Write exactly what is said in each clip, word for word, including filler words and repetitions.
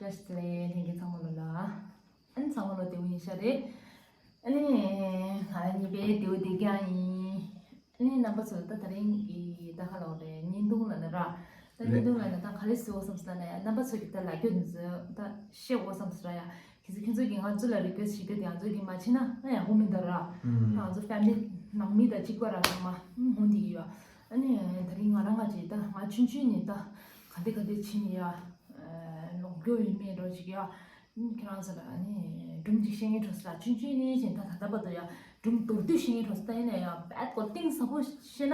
ལས་ལྷན་རྒྱས་ཚང་མ་ལོ་ལ། ཨ་ནི་ཚང་མ་ལོ་བདེ་པོ་ཡིན་ཤག་རེད། ཨ་ནི་ང་རང་གཉིས་པའི་བདེ་པོ་བདེ་རྐྱང་ཡིན། ཨ་ནི་རྣམ་པ་ཚོ་ད་དེ་རིང་གི་ད་ག་ལབ་དགོས་རེད། བརྙན་ཐུང་ལབ་ན་ར། ད་བརྙན་ཐུང་ལབ་ན་ད་ག་རེ་བཟོ་དགོས་བསམ་སོང་ན་ཡ། རྣམ་པ་ཚོ་གི་ད་ལབ་རྒྱུ་འདི་ཚོ་ད་བཤད་དགོས་བསམ་སོང་ར་ཡ། གལ་སྲིད་ཁྱོད་ཚོ་གིས་ང་ཚོ་ལ་རི་ཀུ་ཨེ་སི་ཊི་བྱེད་རྒྱུ་དེ་ང་ཚོ་གིས་མ་བྱས་ན་ཨ་ཡག་པོ་མིན་འདུག་ར། ང་ཚོ་ཕེ་མི་ལི་ནང་མི་དང་གཅིག་པ་ར་ཚང་མ་ཧུང་དེ་གི་ཡོད། ཨ་ནི་དེ་རིང་ང་རང་ང་ཅིག་ད་ང་ཆུང་ཆུང་ནས་ད་ག་འདྲ་ག་འདྲ་བྱས་ནས་ཡ། ལོག་རྒྱུ་ཡིན་མེད་འགྲོ་ཅིག་ཡ། ཁྱེད་རང་ཚོ་ལ་ཨ་ནི་སྒྲུང་ཅིག་བཤད་ངེས་འགྲོ་ས་ལ་ཆུང་ཆུང་ནས་བཞིན་ད་ད་ལྟ་བར་དུ་ཡ་སྒྲུང་མདོར་བསྡུས་བཤད་ངེས་འགྲོ་ས་ད་ཡིན་ན་ཡ་བད་གོ་གཏིང་ཟབ་པོ་བཤད་ན།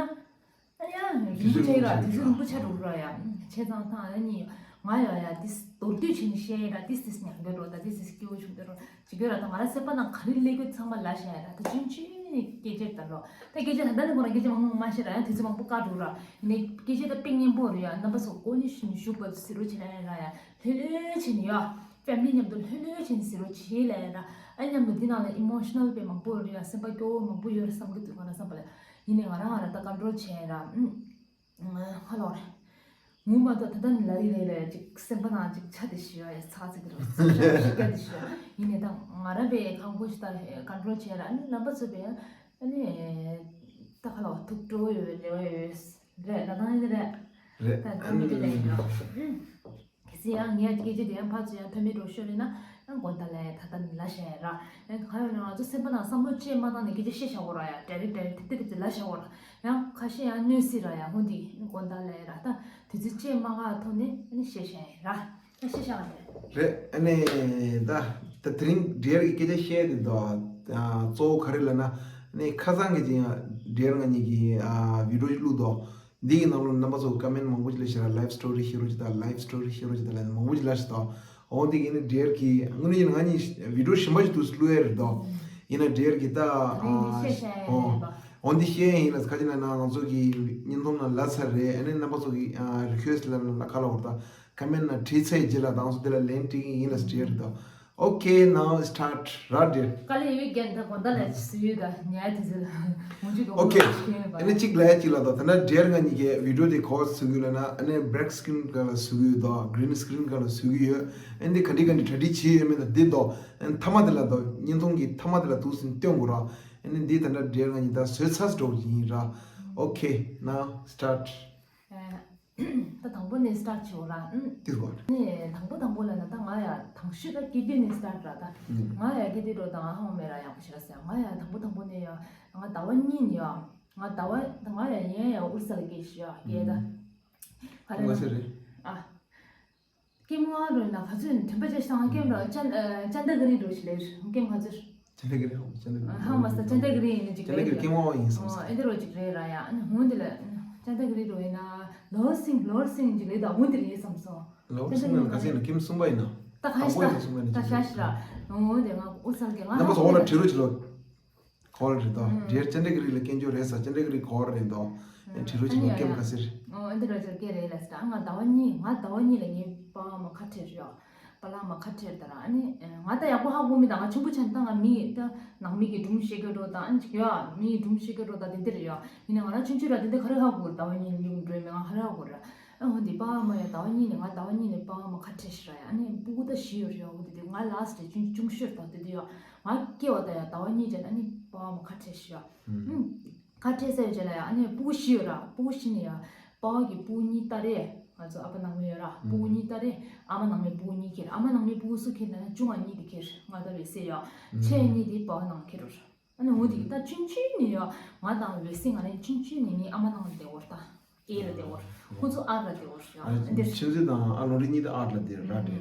ཨ་ཡ་རིང་པོ་ཆགས་ཡོད་ར། དུས་ཚོད་རིང་པོ་ཆགས་འགྲོ་གི་ར་ཡ། བྱས་ཙང་ད་ཨ་ནི་ང་ཡ་ཡ་ཏིས་མདོར་བསྡུས་བྱས་ནས་བཤད་ཡ་ར། ཏིས་ཏིས་ཉག་གི་འགྲོ་ད་ཏིས་ཏིས་སྐྱིད་པོ་བྱུང་འདོད་འགྲོ་ཅིག་ཡོད་ར། ད་ང་ར་སེམས་པ་ནང་ག་རེ་སླེབས་ཡོད་ཚང་མ་ལབ་བཤད་ཡ་ར། ད་ཆུང་ཆུང་ནས་སྐད་ཆ་ད་ལོ་ད་སྐད་ཆ་ད་ལྟ་ནས་ཁོ་རང་སྐད་ཆ་མང་པོ་མ་བཤད་ར་ཡ། དུས་ཚོད་མང་པོ་བཀག་འགྲོ་ར། ཡིན་ནའི་སྐད་ཆ་ད་དཔེ་སྙན་པོ་རེད་ཡ། རྣམ་པ་ཚོ་ཀོ་ནི་ཤུ་ནི་ཞུགས་པ་ཟེར་རོ་བྱེད་ན་ཡ་ར་ཡ། ལྷོད་ལྷོད་བྱས་ནས་ཡ། ཕེ་མི་ལི་མཉམ་དུ་ལྷོད་ལྷོད་བྱས་ནས་ཟེར་རོ་བྱེད་ལབ་ཡ་ར། ཨ་མཉམ་དུ་འདི་ནང་ལ་ཨི་མོ་ཤི་ནལ་དཔེ་མང་པོ་རེད་ཡ། སེམས་པ་སྐྱོ་བོ་མང་པོ་ཡོད་ར་བསམ་གི་འདུག་ང་ར་བསམ་པ་ལ། ཡིན་ནའི་ང་རང་ང་ར་ད་ཀོན་ཊོལ་བྱས་ར། ཨུམ། ཧ་ལོ་རེད། ངུ་མ་གཏོགས་ད་ལྟ་ནི་ལ་ལི་ལེ་ལེ་ཅིག་སེམས་པ་ནང་ཅིག་ཆ་དེ་ཞི་བ་ཡ་ཚ་ཚ་གི་རེད། ཚ་ཞི་བ་དེ་ཞི་བ། ཡིན་ནའི་ད་ང་རང་པའི་ཁང་པོ་ཞིག་ད་ཀོན་ཊོལ་བྱས་ར། ཨ་ནི་རྣམ་པ་ཚོ་པའི་ཨ་ནི་ད་ཁ་ལ་ཐུགས་སྤྲོ་བོ་ཡོད་རེ་བ་ཡོད་རེད། ད་ད་ནི་རེད། རེད། ད་ད་མི་དེ་ལས་ཡིན་ནོ། ཨུམ། གལ་སྲིད་ཡང་ངས་སྐད་ཆ་དེ་ཡང་ཕར་ཚུར་ཡང་ཐོན་མེད་འགྲོ་ཤོར་རེད་ན་ཡང་དགོངས་དག་ལས། ད་ལྟ་ནི་ལབ་བཞག་ཡ་ར། ཡང་ག་ཡོད་ན་ང་ཚོ་སེམས་པ་ནང་བསམ་བློ་ཅིག་མ་བཏང་ནས་སྐད་ཆ་བཤད་བཞག་གོ་ར་ཡ། ཌའི་རེག་ཌའི་རེག་ཐིབ་ཐིབ་ཐིབ་ལབ་བཞག་གོ་ར། ཡང་ཁ་ཤས་ཡང་གནོད་སྲིད་ར་ཡ། ཧོ་འདི་དགོངས་དག་ལས་ར། ད་དུས་ཚོད་ཅིག་མ་བཀག་ཐོག་ནས་ནི་བཤད་བཞག་ཡ་ར། ད་བཤད་བཞག་ཡ་རེད། རེད། ཨ་ནི་ད་ད་དེ་རིང་ཌི་ཡར་གྱི་སྐད་ཆ་བཤད་དེ་དོ། གཙོ་བོ་ག་རེ་ལབ་ན་ཨ་ནི་ཁ་སང་གི་ཅིག་ཡང་ཌི་ཡར་ང་གཉིས་ཀྱི་ཨ་བི་ཌི་ཡོ་ཅིག་བླུགས་དོ། འདི་གི་ནང་ལོགས་རྣམ་པ་ཚོ་ཀ་མེན་མང་པོ་ཅིག་ལ་ཞེ་དྲག་ལའིབ་སི་ཊོ་རི་ཤེར་རོགས་བྱེད་དང་། ལའིབ་སི་ཊོ་རི་ཤེར་རོགས་བྱེད་དང་ལབ་ནས་མང་པོ་ཅིག་ལབ་ཤག་དང་། འོ་འདི་གི་ནི་ཌི་ཡར་གྱི་དངོས་གནས་ང་གཉིས་བི་ཌི་ཡོ་གཞན་པ་ཞིག་ཏུ་བླུགས་ཡ་རེད་དོ། ཡིན་ན་ཌི་ཡར་གྱི་ད་རིང་འདི་བཤད་བཤད་ཡ་ཡིན་པ། འོ་འདི་བཤད་ཡ་ཡིན་ལ། ཁ་ཅིག་ན་ན་ང་ཚོ་གི་བརྙན་ཐུང་ནང་ལབ་ཚར་རེད། ཨ་ནི་རྣམ་པ་ཚོ་གི་རི་ཁུ་ཨེ་སི་ཊི་ལབ་ན་ལ་ཁ་ལ་འོར་ད་ཀ་མེན་ནང་བྲིས་ཚར་རྗེས་ལ་ད་ང་ཚོ་འདི་ལ་ལན་སྤྲད་ཀྱི་ཡིན་ལ་ཌི་ཡར་དོ། Okay, now start. ར་ཌི་ཡར། དཀའ་ལས་ཡོད་རྒན། ད་དགོངས་དག་ལ་སུ་ཡོད་ད་ཉལ་དེ་ཚོ་ལ་ངོ་ཅི་གོ། Okay. ཨ་ནི་གཅིག་ལ་གཅིག་ལ་དོ། ད་ན་ཌི་ཡར་ང་གཉིས་ཀྱི་བི་ཌི་ཡོ་དེ་ག་བར་བཟོ་གི་ཡོད་ལ་ན། ཨ་ནི་བྷི་ལེག་སི་ཀི་རིན་ག་ལ་བཟོ་གི་ཡོད་དོ། གི་རིན་སི་ཀི་རིན་ག་ལ་བཟོ་གི་ཡོད། ཨ་ནི་ག་འདྲི་ག་འདྲི་གྲ་སྒྲིག་བྱས་ཡོད་མེད་ད་འདི་དོ། ཨ་ནི་མཐའ་མ་དེ་ལ་དོ། བརྙན་ཐུང་གི་མཐའ་མ་དེ་ལ་འདུག་སེ་སྟོན་དགོས་ར། ཨ་ནི་འདི་ད་ན་ཌི་ཡར་ང་གཉིས་ད་བཟོས་ཚར་འགྲོ་གི་ཡིན་ར། Okay, now start. ད་དང་པོ་ནས་སི་ཊར་ཊི་བྱེད་འོ་ར། ཨུམ། དེ་རུ་ནས་དང་པོ་དང་པོ་ལ་ན་ད་ང་ཡ་དང་ཤོས་ད་སྐྱེ་དུས་ནས་སི་ཊར་ཊི་ར་ད། ཨུམ། ང་ཡ་སྐྱེ་དུས་འགྲོ་ད་ང་ཧང་མེད་ར་ཡག་པོ་ཞིག་ར་ཟེར། ང་ཡ་དང་པོ་དང་པོ་ནས་ཡ་ང་ཟླ་བ་གཉིས་ནས་ཡ་ང་ཟླ་བ་ད་ང་ཡ་ཡན་ཡ་ཨུར་ས་ལ་སྐྱེས་ཤི་ཡ་སྐྱེས་ད། ཨུམ། ག་རེ་ང་ན་ཟེར་རེད། ཨ། སྐྱེ་མོ་ཨ་རོ་ཡིན་ན་ག་ཚོད་ཐོན་པ་ཅེ་སང་སྐྱེ་མོ་ར་ཅན་ཅན་ད་ག་རི་རོ་ཞིག་ལེར་སྐྱེ་མོ་ག་ཚོད། ཅན་ད་ག་རི་ཧང་ཅན་ད་ག་རི། ཧང་མ་ས་ཅན་ད་ག་རི་ཡིན་ཅིག་ཅན་ད་ག་རི་སྐྱེ་མོ་ཡིན་སོང་ས། ཨེ་འདི་རོ་ཅིག་རེད་ར་ཡ། ཨ་ནི་ཧོང་འདི་ལ་ཅན་ད་ག་རི་རོ་ཡིན་ན་ལོར་སིང་ལོར་སིང་ཅིག་རེད་ད། ཧོང་འདི་རེད་བསམ་སོང་། ལོར་སིང་ལ་ག་ཚོད་ཡིན་ན་སྐྱེ་མོ་གསུམ་པ་ཡིན་ན། ད་ཁ་ཤི་ད་ད་ཤ་ཤི་ར། ཧོང་འདི་ང་ཨུ་སང་གི་ང་རྣམ་པ་ཚོ་འོག་ལ་བྲིས་རོ་ཅིག་ལོ། གོ་རེད་དོ། ཨུམ། ཌི་ཡར་ཅན་ད་ག་རི་ལ་སྐྱེས་འཇོག་རེད་ས། ཅན་ད་ག་རི་གོ་རེད་དོ། ཨུམ། ཨེ་ཁྲི་རུ་ཅི་ཨ་ནི་ཡ་ཡ། སྐྱེ་མོ་ག་ཟེར། ཨོ་ཨེ་འདི་རོ་ཅར་སྐྱེ་རེད་ལ་ས། ང་ཟླ་བ་གཉིས་ང་ཟླ་བ་གཉིས་ལ་ངའི་པ་ཕ་མ་ཁ་བྲལ་རེད་ཡ། པ་ལགས་མ་ཁ་བྲལ་ད་ར། ཨ་ནི་ང་ད་ཡག་པོ་ཧ་གོ་མི་ད། ང་ཆུང་པོ་ཆ་ནས་ད་ང་མི་ད་ནང་མི་གི་སྒྲུང་བཤད་གི་འགྲོ་ད། ཨ་ནི་ཅིག་ཡ་མི་གི་སྒྲུང་བཤད་གི་འགྲོ་ད་དེ་འདི་རེད་ཡ། ཡིན་ན་ང་རང་ཆུང་ཆུང་ར་དེ་འདི་ག་རེ་ཧ་གོ་ཟླ་བ་གཉིས་ལ་མི་གུན་འགྲོ་མི་ང་ག་རེ་ཧ་གོ་ར། ཨ་འོ་འདི་པ་མ་ཡ་ཟླ་བ་གཉིས་ནས་ང་ཟླ་བ་གཉིས་ནས་པ་མ་ཁ་བྲལ་ཤི་ར་ཡ། ཨ་ནི་སྤུ་གུ་ད་བཞི་ཡོད་རེད་ཡ། འོ་དེ་དེ་ང་ལ་སི་ཊི་ཆུང་ཆུང་ཤོས་ད་དེ་དེ་ཡ། ང་སྐྱེ་བ་ད་ཡ་ཟླ་བ་གཉིས་ཅན་ཨ་ནི་པ་མ་ཁ་བྲལ་ཤི་ར། ཨུམ། ཁ་བྲལ་ས་ཡོད་ཅན་ལ་ཡ། ཨ་ནི་སྤུ་གུ་བཞི་ཡོད་ར། སྤུ་གུ་བཞི་ནས་ཡ་པ་གི་སྤུ་གུ་གཉིས་ད་རེད། ང་ཚོ་ཨ་ཕ་ནང་མི་ཡོད་ར། སྤུ་གུ་གཉིས་ད་རེད། ཨ་མ་ནང་མི་སྤུ་གུ་གཉིས་ཁྱེར། ཨ་མ་ནང་མི་སྤུ་གུ་སུ་ཁྱེར་ན་ཆུང་བ་གཉིས་དེ་ཁྱེར། ང་ད་བས་སེ་ཡ་ཆེ་གཉིས་དེ་པ་ནང་ཁྱེར་རོ། ཨ་ནི་འོ་དེ་ད་ཆུང་ཆུང་ནས་ཡ་ང་དང་བས་སེ་ང་རེ་ཆུང་ཆུང་ནས་ངའི་ཨ་མ་ནང་བསྡད་འོར་ད། ཨེ་ལ་བསྡད་འོར། ཁོ་ཚོ་ཨར་ལ་བསྡད་འོར་ཡ། ཨ་འདིར། ཆུང་ཆུང་དང་ཨ་ལོ་རི་གཉིས་ད་ཨར་ལ་བསྡད་ར་དེ།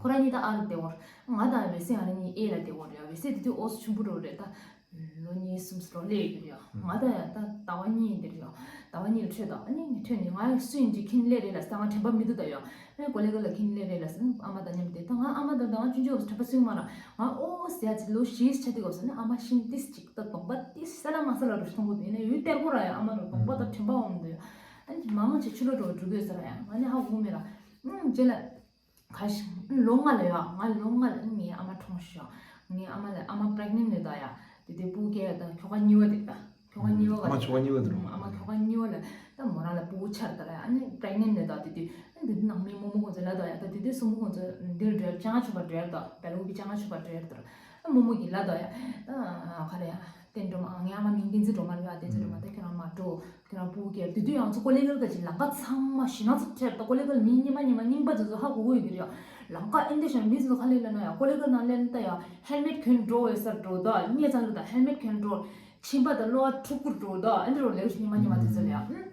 ཁོ་རང་གཉིས་ད་ཨར་ལ་བསྡད་འོར། ང་དང་བས་སེ་ང་རང་གཉིས་ཨེ་ལ་བསྡད་འོར་ཡ། བས་སེ་དེ་དུས་ཨོ་སུ་ཆུང་པོ་འགྲོ་རེད་ད། ལོ་གཉིས་གསུམ་སུ་རོ་སླེབས་ཡོད་ཡ། ང་ད་ཡ་ད་ཟླ་བ་གཉིས་འདིར་ཡ། ཟླ་བ་གཉིས་ལ་འཕྲོད་ད། ཨ་ནི་ངས་འཕྲོད་ནས་ང་སུ་ཡིན་གྱི་ཁྱིམ་སླེབས་རེད་ལ་ས། ང་དྲན་པ་མི་འདུག་ད་ཡ། ཨ་ནི་གོ་ལེ་ག་ལ་ཁྱིམ་སླེབས་རེད་ལ་ས། ཨ་མ་དང་མཉམ་དེ་ད་ང་ཨ་མ་དང་ད་ང་ཆུང་ཆུང་བ་སུ་དྲན་པ་སུ་ཡིན་མ་ར། ང་ཨོ་ཟེར་ཡ་ཚེ་ལོ་བཞི་ཆ་དེ་གོ་ས་ནི་ཨ་མ་ཤིང་ཏིས་ཅིག་ད་གདོང་པ་ཏིས་ས་ལ་མ་ས་ལ་རུ་སོང་གོ་དུ་ཡིན་ན་ཡུལ་གཏེར་གོ་ར་ཡ། ཨ་མ་རུ་གདོང་པ་ད་དྲན་པ་འོང་དུ་ཡ། ཨ་ནི་མང་ཆེ་ཆུ་ལོ་འགྲོ་འགྲོ་དགོས་ཟེར་ཡ། ང་ནི་ཧ་གོ་མེད་ར། ཨུམ་རྗེས་ལ་ཁ་ཤས་ལོ་ལྔ་ལ་ཡ། ང་ལོ་ལྔ་ལ་ངའི་ཨ་མ་གྲོངས་ཤག་ངའི་ཨ་མ་ལ་ཨ་མ་པྲེག་ནེན་ནི་ད་ཡ། དེ་དེ་སྤུ་གུ་ད་ཁྱོ་ག་གཉིས་པ་དེ་ད། ཁྱོ་ག་གཉིས་པ། ཨ་མ་ཁྱོ་ག་གཉིས་པ་འདུག་ཨ་མ་ཁྱོ་ག་གཉིས་པ་ལ་ད་མོ་རང་ལ་སྤུ་གུ་ཆགས་ད་ལ། ཨ་ནི་པི་རེག་ནེན་ཊི་ནས་ད་དེ་དུས་ཨ་ནི་དེ་དུས་ནང་མི་རྨོ་མོ་ཁོང་ཚོ་ལ་ད་ཡ། ད་དེ་དུས་སྲུ་མོ་ཁོང་ཚོ་འདིར་འགྲོ་ཡ། ཅ་ཆུ་བར་འགྲོ་ཡ། ད་བལ་ལུག་པའི་ཅ་ཆུ་བར་འགྲོ་ཡ། ད་རྨོ་མོ་གི་ལ་ད་ཡ། ད་ག་རེ་ཡ། བསྟན་སྒྲོལ་མ། ངའི་ཨ་མ་མིང་བསྟན་འཛིན་སྒྲོལ་མ་རེད་ཡ། བསྟན་འཛིན་སྒྲོལ་མ། ད་ཁྱོད་རང་མ་འགྲོ། ཁྱོད་རང་སྤུ་གུ་སྐྱེས། དེ་དུས་ཡང་ཚོ་ཀོ་ལེ་གལ་ག་ཅིག་ལམ་ཁ་ཚང་མ་ཞེད་སྣང་ཚ་ཁྲེར། ད་ཀོ་ལེ་གལ་མི་སྙིང་མ་སྙིང་མ་རྙིང་པ་ཚོ་ཚོ་ཧ་གོ་གོ་ཡོད་ཀྱི་རེད་ཡ། ལམ་ཁ་ཨེ་འདི་ཞང་མི་ཚོ་ཁ་ལེ་ལ་ན་ཡ། ཀོ་ལེ་གལ་ནང་ལེན་ད་ཡ། ཧེལ་མེད་གྱོན་འགྲོ་བའི་སར་འགྲོ། ད་སྙེ་ཚང་གི་ད་ཧེལ་མེད་གྱོན་འགྲོ། མཆིན་པ་དང་གློ་བ་འཁྲུ་གུར་འགྲོ། ད་ཨེ་འདི་རོ་ལེགས་ཤིག་སྙིང་མ་སྙིང་མ་དེ་ཚོ་ལ་ཡ། ཨུམ།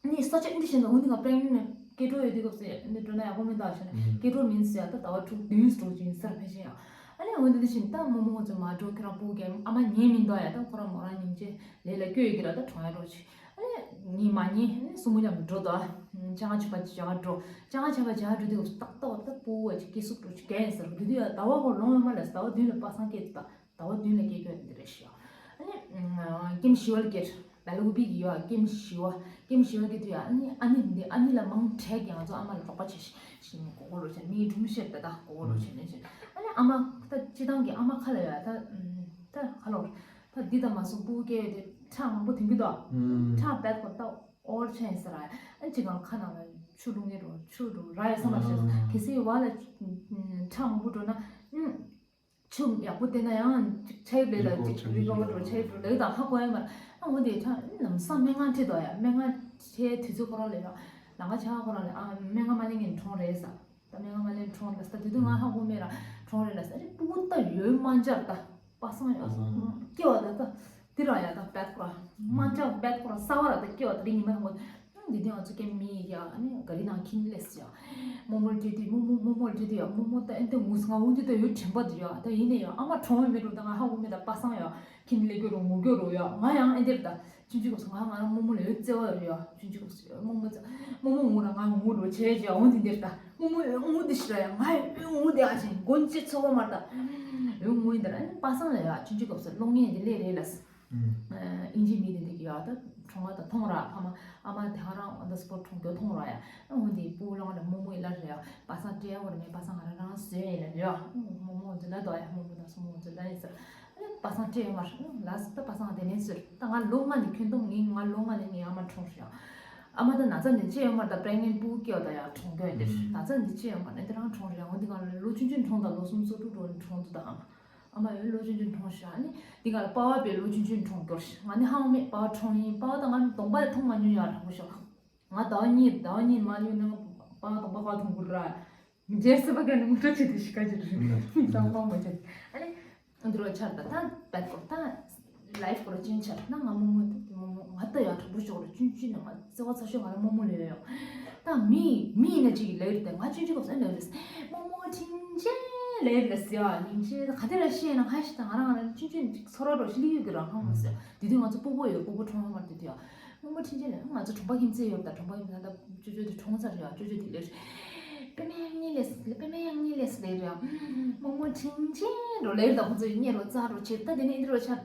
ནི་ས་ཆ་ཨེ་འདི་ཞེད་སྣང་འོ་འདི་ང་པྲེང་ནས་སྐྱེ་འགྲོ་ཡོད་དུས་སྐབས་སུ་ནི་འགྲོ་ན་ཡག་པོ་མིན་ད་ཞེ་ན། སྐྱེ་འགྲོ་མིན་ཟེར་ཡ། ད་ཟླ་བ་དྲུག་བདུན་འགྲོ་ཅིག་ཡིན་སར་ཕེབས་ཤིང་ཡ། ཨ་ནི་འོ་འདི་འདི་བཞིན་ད་རྨོ་མོ་ཚོ་མ་འགྲོ། ཁྱོད་རང་སྤུ་གུ་སྐྱེས། ཨ་མ་ཉན་མི་འདུག་ཡ། ད་ཁོ་རང་མོ་རང་སྙིང་རྗེ་ལས་ལ་སྐྱོ་ཡོད་ཀྱི་ར། ད་གྲོངས་ཡ་རོགས་བྱེད། ཨ་ནི་ཉིན་མ་ཉིན་ཨ་ནི་སྲུ་མོ་མཉམ་དུ་འགྲོ་ད། ཅ་ཆ་བ་ཅ་འགྲོ། ཅ་ཆ་བ་ཅ་འགྲོ་དུས་ཏག་ཏག་ད་སྤུ་གུ་བ་ཅིག་སྐྱེ་སུ་འགྲོ་ཅིག་གན་ཟེར་དུས་དུས་ཡ། ཟླ་བ་ཁོ་ལོང་ཡོད་མ་ལ། ཟླ་བ་བདུན་ལ་པ་སངས་སྐྱེས་ད། ཟླ་བ་བདུན་ལ་སྐྱེ་རྒྱུ་འདི་རེད་ཤག་ཨ་ནི་ཀེམ་བཞི་པ་ལ་སྐྱེས། བལ་ལུག་པའི་གི་ཡོད་ཀེམ་བཞི་པ། ཀེམ་བཞི་པ་སྐྱེ་དུས་ཡ། ཨ་ནི་ཨ་ནི་འདི་ཨ་ནི་ལ་མང་དྲགས་ཀྱི་ང་ཚོ་ཨ་མ་ལ་དོགས་པ་བྱས་ཤིང་གོ་གོ་རོ་བྱས། མིའི་སྒྲུང་བཤད་ད་ད་གོ་གོ་རོ་བྱས་ནས་བྱས། ཨ་ནི་ཨ་མ་ད་སྤྱི་བཏང་གི་ཨ་མ་ཁ་ལ་ཡ་ད་ད་ཁ་ལོར་ད་འདི་ད་མ་སོང་སྤུ་གུ་སྐྱེ་དེ་ཁྲག་མང་པོ་ཐོན་གི་འདུག་ཁྲག་བད་ཁོ་ད་ཨོར་ཆེན་ཟེར་ར། ཨ་ཅི་གང་ཁ་ནང་ལ་ཆུ་འགྲོ་ངེས་འགྲོ། ཆུ་འགྲོ་ར་ཡ་བསམ་པ་བྱས། གལ་སྲིད་བ་ལ་ཁྲག་མང་པོ་འགྲོ་ན། ཆུ་ཡག་པོ་བལྟས་ན་ཡང་ཅིག་ཆའི་ལས་ལ་ཅིག་རི་ལོ་འགྲོ་ཆའི་འགྲོ་ལས་དང་ཧ་གོ་ཡ་མ་རེད། ཨ་འོ་དེ་ད་ལམ་སང་སྨན་ཁང་ཁྲིད་དོ་ཡ། སྨན་ཁང་ཁྲིད་དུས་ཚོད་ཁོ་རང་ལས་ཡ། ལམ་ཁ་ཆ་ཁོ་རང་ལས་ཨ་སྨན་ཁང་མ་ལེན་ངན་གྲོངས་རེད་ས། ད་སྨན་ཁང་མ་ལེན་གྲོངས་རེད་ས། ད་དེ་དུས་ང་ཧ་གོ་མེད་ར། གྲོངས་རེད་ལ་ས། ཨ་རེ་སྤུ་གུ་ད་ཡོད་མ་འཇག་ད། པ་སངས་ཡ། སྐྱེ་བ་ད་ད་དེ་ར་ཡ་ད་བད་ཁོ་ར་མ་འཇག་བད་ཁོ་ར་ས་བ་ར་ད་སྐྱེ་བ་ད་རི་ཉི་མ་ཧ་གོ། འདི་དེ་ང་ཚོ་ཀེམ་མི་ཡ། ཨ་ནི་ག་རི་ནང་ཁྱིམ་ལས་ཡ། རྨོ་མོར་སྤྲད་དུས་རྨོ་མོ་རྨོ་མོར་སྤྲད་དུས་ཡ། རྨོ་མོ་ད་ཨེ་འདི་ངུ་ང་འུ་འདི་ད་ཡོད་དྲན་པ་འདི་ཡ། ད་ཡིན་ནས་ཡ་ཨ་མ་གྲོངས་མེད་འགྲོ། ད་ང་ཧ་གོ་མེད། ད་པ་སངས་ཡ་ཁྱིམ་ལས་སྐྱོ་རོ་ངུ་སྐྱོ་རོ་ཡ། ང་ཡང་ཨེ་འདིར་ད་ཆུང་ཆུང་སྐབས་སུ་ང་ང་རང་རྨོ་མོ་ལ་ཡོད་བརྩེ་བ་ཡོད་ཡ། ཆུང་ཆུང་སྐབས་སུ་རྨོ་མོ་ཚ་རྨོ་མོ་ངུ་ར་ང་ངུ་རོ་བྱས་བྱས་འོ་འདི་འདིར་ད་རྨོ་མོ་ཡོད་ངུ་འདི་ཤི་ར་ཡ། ང་ཡོད་ངུ་འདི་ཨ་ཞིང་མགོ་ཅི་ཚོ་བ་མར་ད་ཡོད་ངུ་འདིར། ཨ་ནི་པ་སངས་ལ་ཡ་ཆུང་ཆུང་སྐབས་སུ་གློག་བརྙན་འདི་ལས་རེད་ལ། ཨིན་ཇི་མི་དེ་འདི་གི་ཡ་ད་གྲོངས་པ་ད་མཐོང་ར། ཕ་མ་ཨ་མ་དེ་ག་རང་ཨོན་ད་སི་པོ་ཊི་གྲོངས་རྒྱུ་མཐོང་ར་ཡ། ཨ་འོ་དེ་སྤུ་གུ་ལོང་ལ་རྨོ་མོ་ཡི་ལ་རེད་ཡ། པ་སངས་སྤྲད་ཡ་བར་མེད། པ་སངས་ང་རང་རང་བཟོས་ཡིན་ལ་རེད་ཡ། རྨོ་མོ་འཛིན་ལ་དོ་ཡ། རྨོ་མོ་དང་སྲུ་མོ་འཛིན་ལ་ཡིན་ཟེར། ཨ་པ་སངས་སྤྲད་ཡོད་མ་རེད་ལ་ཟེར། ད་པ་སངས་དེ་ནས་ཟེར། ད་ང་ལོ་ལྔ་ནས་ཁྱོན་བསྡོམས་ངས་ང་ལོ་ལྔ་ནས་ངའི་ཨ་མ་གྲོངས་རེད་ཡ། ཨ་མ་ད་ན་ཚ་ནས་སྤྲད་ཡོད་མ་རེད། ད་པྲེག་ནེན་ཊི་སྤུ་གུ་སྐྱེ་བ་ད་ཡ་གྲོངས་རྒྱུ་ཡིན་དེ། ན་ཚ་ནས་སྤྲད་ཡོད་མ་རེད། དེ་རང་གྲོངས་རེད་ཡ། འོ་དེ་གང་ལ་ལོ་ཆུང་ཆུང་གྲོངས་ད། ལོ་སུམ་ཅུ་སོ་དྲུག་འགྲོ་ནས་གྲོངས་འདུག་ད་ཨ་མ། ཨ་མ་ཡང་ལོ་ཆུང་ཆུང་གྲོངས་ཤག་ཨ་ནི་འདི་ག་ལ་པ་ཕ་དཔེ་ལོ་ཆུང་ཆུང་གྲོངས་སྐྱོར་ཤག་ང་ནི་ཧ་གོ་མེད། པ་ཕ་གྲོངས་ཡིན། པ་ཕ་ད་ང་གདོང་པ་ཡང་མཐོང་མ་མྱོང་ཡ། དྲང་པོ་ཤོད། ང་ཟླ་བ་གཉིས་ཟླ་བ་གཉིས་མ་ཡོང་ན་ང་པ་ཕ་གདོང་པ་ག་མཐོང་དགོས་ར། མི་རྗེས་སུ་པ་ག་ནི་ངུ་འགྲོ་བྱེད་དུ་ཤི་ཁ་ཅིག་རེད། མི་ཚང་མ་མ་བྱེད། ཨ་ནི་འདི་རོ་ཆར་ད་ད་བད་ཀོ་ད། ལའིཕ་སྐོར་ཅན་ཆགས་ན་ང་རྨོ་མོ་ད་རྨོ་མོ་ང་ད་ཡང་དྲང་པོ་ཤོད་རེད། ཆུང་ཆུང་ནས་ང་བརྩེ་བ་ཚ་ཤོས་ང་རང་རྨོ་མོ་ལས་ཡོད་ཡོད། ད་མི་མི་ཡིན་ན་ཅིག་ལས་རེད་དེ། ང་ཆུང་ཆུང་སྐབས་སུ་ལས་རེད། རྨོ་མོ་ཁྲིན་ཅན་ལས་རེད་ཟེར་ཡ། ཡིན་ཅེ་ད་ག་དེ་ར་ཤེས་ན་ཧ་ཤི། ད་ང་རང་ང་རང་ཆུང་ཆུང་ཚོར་བ་རོ་ཤི་ལི་ཡོད་གི་རང་ཧང་མ་ཟེར། དེ་དུས་ང་ཚོ་སྤོ་བོ་ཡོད། སྤོ་བོ་གྲོངས་ཡོད་མ་རེད། དེ་དུས་ཡ་རྨོ་མོ་ཁྲིན་ཅན་ལས། ང་ཚོ་གྲོང་པ་ཁྱིམ་མཚེས་ཡོད། ད་གྲོང་པ་ཁྱིམ་མཚེས་ད་ཅོ་ཅོ་དེ་གྲོངས་ཚར་ཡ། ཅོ་ཅོ་དེ་ལས་པེ་མེ་ཡང་གཉིས་ལས་པེ་མེ་ཡང་གཉིས་ལས་ལས་རེད་ཡ། རྨོ་མོ་ཁྲིན་ཅན་རོ་ལས་རེད། ད་ཁོ་ཚོ་ཡིན་ཉེ་རོ་ཙ་རོ་ཆེ། ད་དེ་ནས་འདི་རོ་ཆ།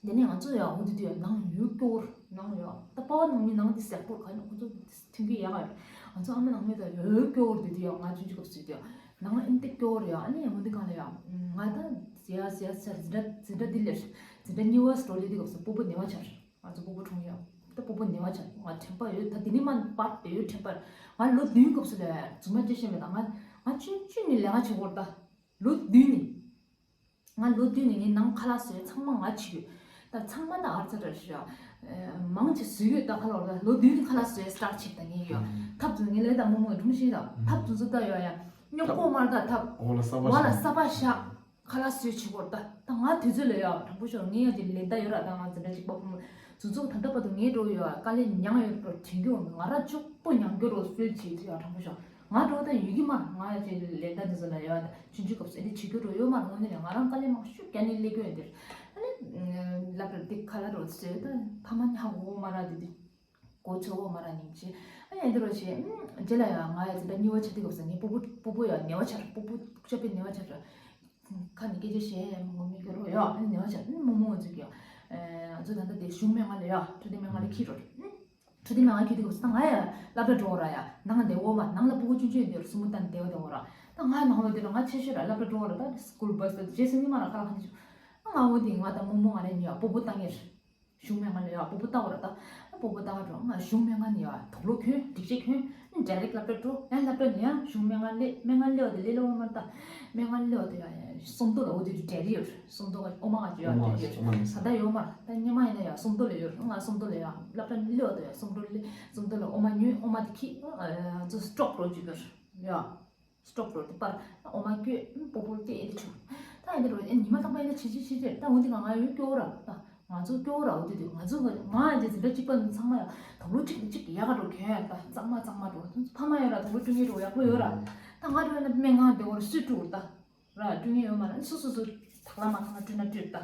དེ་ནས་ང་ཚོ་ཡང་འོ་དེ་དུས་ཡང་ནང་ཡོད་སྐྱོར་ནང་ཡོད། ད་པ་ཕ་ནང་མི་ནང་དེ་སེག་པོ་ག་ནས་ཁོ་ཚོ་མཐུན་གི་ཡག་ག་རེད། ང་ཚོ་ཨ་མ་ནང་མི་ད་ཡོད་སྐྱོར་དེ་དུས་ཡང་ང་ཆུང་ཆུང་སྐབས་སུ་དུས་ཡང་ནང་ཨིན་དེ་སྐྱོར་ཡ། ཨ་ནི་འོ་དེ་གང་ལ་ཡང་ང་ད་ཟེ་ཡ་ཟེ་ཡ་ཟེར་འཛིན་གྲྭ་འཛིན་གྲྭ་འདི་ལས་འཛིན་གྲྭ་གཉིས་པ་སོ་ལེ་དེ་སྐབས་སུ་སྤོ་བོ་ནད་པ་ཆགས། ང་ཚོ་སྤོ་བོ་གྲོངས་ཡ། ད་སྤོ་བོ་ནད་པ་ཆགས། ང་དྲན་པ་ཡོད། ད་དེ་ནི་མ་པར་དེ་ཡོད་དྲན་པ། ང་ལོ་བདུན་སྐབས་སུ་ལས་རྫུན་མ་ཅི་བཤད་མེད། ད་ང་ང་ཆུང་ཆུང་ནས་ལས་ཀ་བྱེད་དགོས་རེད། ད་ལོ་བདུན་ནས། ང་ལོ་བདུན་ནས་ངའི་ནང་ཁ་ལག་བཟོས་ཚང་མ་ང་བྱེད་དགོས། ད་ཚང་མ་ད་ཨར་ཚ་ར་ཤི་ཡ། མང་ཆེ་བཟོས་ཡོད། ད་ཁ་ལག་ད་ལོ་བདུན་ནས་ཁ་ལག་བཟོས་སི་ཊར་ཊི་བྱེད། ད་ངས་ཡོད་ཐབ་ཚུ་ངས་ལས་ད་རྨོ་མོ་སྒྲུང་ཤེས་ད་ཐབ་ཚུ་ཚོ་ད་ཡོད་ཡ། སྨྱོ་ཁོག་མར་ད་ཐབ་འོ་ལ་ས་པ་བ་ལ་ཤ་ས་པ་ཤ། ཁ་ལག་བཟོས་བྱེད་དགོས་རེད། ད་ད་ང་དུས་ཚོད་ལས་ཡ་དྲང་པོ་ཤོད། ངས་ཡ་དེ་ལས་ད་ཡོད་ར། ད་ང་འཛིན་གྲྭ་གཅིག་པ་ཕོ་མོ་ཚུ་ཚོ་ད་ལྟ་བར་དུ་ངས་འགྲོ་ཡོད་ཡ། དཀའ་ལས་མྱངས་ཡོད་ར་དྲན་རྒྱུ། ང་ར་གཅིག་པོ་མྱངས་རྒྱུ་རོ་སུས་བྱེད་ཡ། དྲང་པོ་ཤོད། ང་འགྲོ་ད་ཡོད་ཀྱི་མ་རེད། ང་ཡ་ཅིག་ལས་ད་འདི་ཚོ་ལ་ཡོད་ད་ཆུང་ཆུང་སྐབས་སུ་ཨེ་འདི་བྱེད་རྒྱུ་རོ་ཡོད་མ་རེད། དངོས་གནས་ལས་ང་རང་དཀའ་ལས་མང་ཤོས་བརྒྱབ་ནས་སླེབས་རྒྱུ་ཡིན་དེ། ཨ་ནི་ལབ་ར་འདི་ཁ་ལག་རོ་བཟོས་ད་ཕ་མ་ནི་ཧ་གོ་མ་ར་འདི་འདི། གོ་ཆོད་གོ་མ་ར་སྙིང་རྗེ། ཨ་ཡ་འདི་རོ་ཞེས། རྗེས་ལ་ཡང་ང་ཡ་འཛིན་གྲྭ་གཉིས་པ་ཆགས་དུས་སྐབས་སུ་ངའི་སྤོ་བོ་སྤོ་བོ་ཡ་ནད་པ་ཆགས། སྤོ་བོ་ཤ་པའི་ནད་པ་ཆགས་ར། ཁ་ནས་སྐད་ཆ་བཤད་ཡ་ངོ་མི་སྐྱོ་རོ་ཡ། ཨ་ནི་ནད་པ་ཆགས། ཨ་ནི་རྨོ་མོ་ང་ཚོ་གི་ཡ། ཨ་ཚོ་ད་ལྟ་དེ་གཞུང་སྨན་ཁང་ལ་ཡ། འཕྲོད་བསྟེན་སྨན་ཁང་ལ་འཁྱེར་རོ། འཕྲོད་བསྟེན་སྨན་ཁང་འཁྱེར་དུས་སྐབས་སུ་ད་ང་ཡ་སློབ་གྲྭ་འགྲོ་ར་ཡ། ནང་བདེ་བོ་མ་ནང་ལ་སྤུ་གུ་ཆུང་ཆུང་དེར་སྲུ་མོ་བཏང་བདེ་བོ་བདེ་བོ་ར། ད་ང་ནང་ལ་དེ་ར་ང་ཆེ་ཤོས་ར་སློབ་གྲྭ་འགྲོ་ར། ད་སྐུལ་བྷ་སི་ད་རྗེས་སུ་ཉི་མ་ར་ཁ་ལག་ཁ་ནས་ཆུ། ང་འོ་དེ་ང་ད་རྨོ་མོ་ང་ར་ཉོ་ཡ་སྤོ་བོ་བཏང་ངེར། གཞུང་སྨན་ཁང་ལ་ཡ་སྤོ་བོ་ལྟ་བར་ད། སྤོ་བོ་ལྟ་བར་འགྲོ། ང་གཞུང་སྨན་ཁང་ནས་ཡ་དོགས་སློང་ཁྱོན་སྒྲིག་ཆས་ཁྱོན་ཌའི་རེག་སློབ་གྲྭ་འགྲོ། ཡང་སློབ་གྲྭ་ནས་ཡང་གཞུང་སྨན་ཁང་སླེབས། སྨན་ཁང་སླེབས་པ་དེ་སླེབས་སླེབས་མ་ད། སྨན་ཁང་སླེབས་པ་དེ་ཡ་སུམ་མདོ་ལ་འོ་དེ་དུས་འབྲས་རིགས་ཡོད། སུམ་མདོ་ག་ཨོ་མ་ག་ཅིག་ཡོད། འབྲས་རིགས་ཡོད། ད་ལྟ་ཡོད་མ་རེད། ད་སྔོན་མ་ཡིན་ན་ཡ་སུམ་མདོ་ལ་ཡོད། ང་སུམ་མདོ་ལ་ཡ་སློབ་གྲྭ་སླེབས་པ་དེ་ཡ་སུམ་མདོ་སླེབས། སུམ་མདོ་ལ་ཨོ་མ་ཉོས། ཨོ་མ་དེ་ཁྱེར་ཨ་ཚོ་སྤྲོ་འགྲོ་ཅིག་ཡོད་ཡ། སྤྲོ་འགྲོ་དེ་པར་ཨོ་མ་སྐྱོ། སྤོ་བོ་སྐྱོ་ཨེ་ཆུ། ད་ཨེ་འདི་རུ་ཨེ་ཉི་མ་རྟག་པར་ཨེ་ན་བྱེད་བྱེད་བྱེད་བྱེད། ད་འོ་འདི་ག་ང་ཡོད་སྐྱོ་ར། ད་ང་ཚོ་སྐྱོ་ར། འོ་དེ་དུས་ང་ཚོ་ང་ང་ཡང་འཛིན་གྲྭ་གཅིག་པ་ཚང་མ་ཡང་དོགས་སློང་གཅིག་གཅིག་ཡག་ག་འགྲོ་གྱོན་ཡ། ད་གཙང་མ་གཙང་མ་འགྲོ། ཕ་མ་ཡོད་ར། དོགས་སློང་སྐྲུན་མཁན་འགྲོ་ཡག་པོ་ཡོད་ར། ད་ང་འགྲོ་ཡ་ན་སྨན་ཁང་དེ་བོར་སུས་སྤྲུག་ད་ར། སྤྲུལ་མཁན་ཡོད་མ་ར། སོ་སོ་སོ་དག་ལ་མ་ཐང་ན་སྤྲུལ་ན་སྤྲུལ་ད།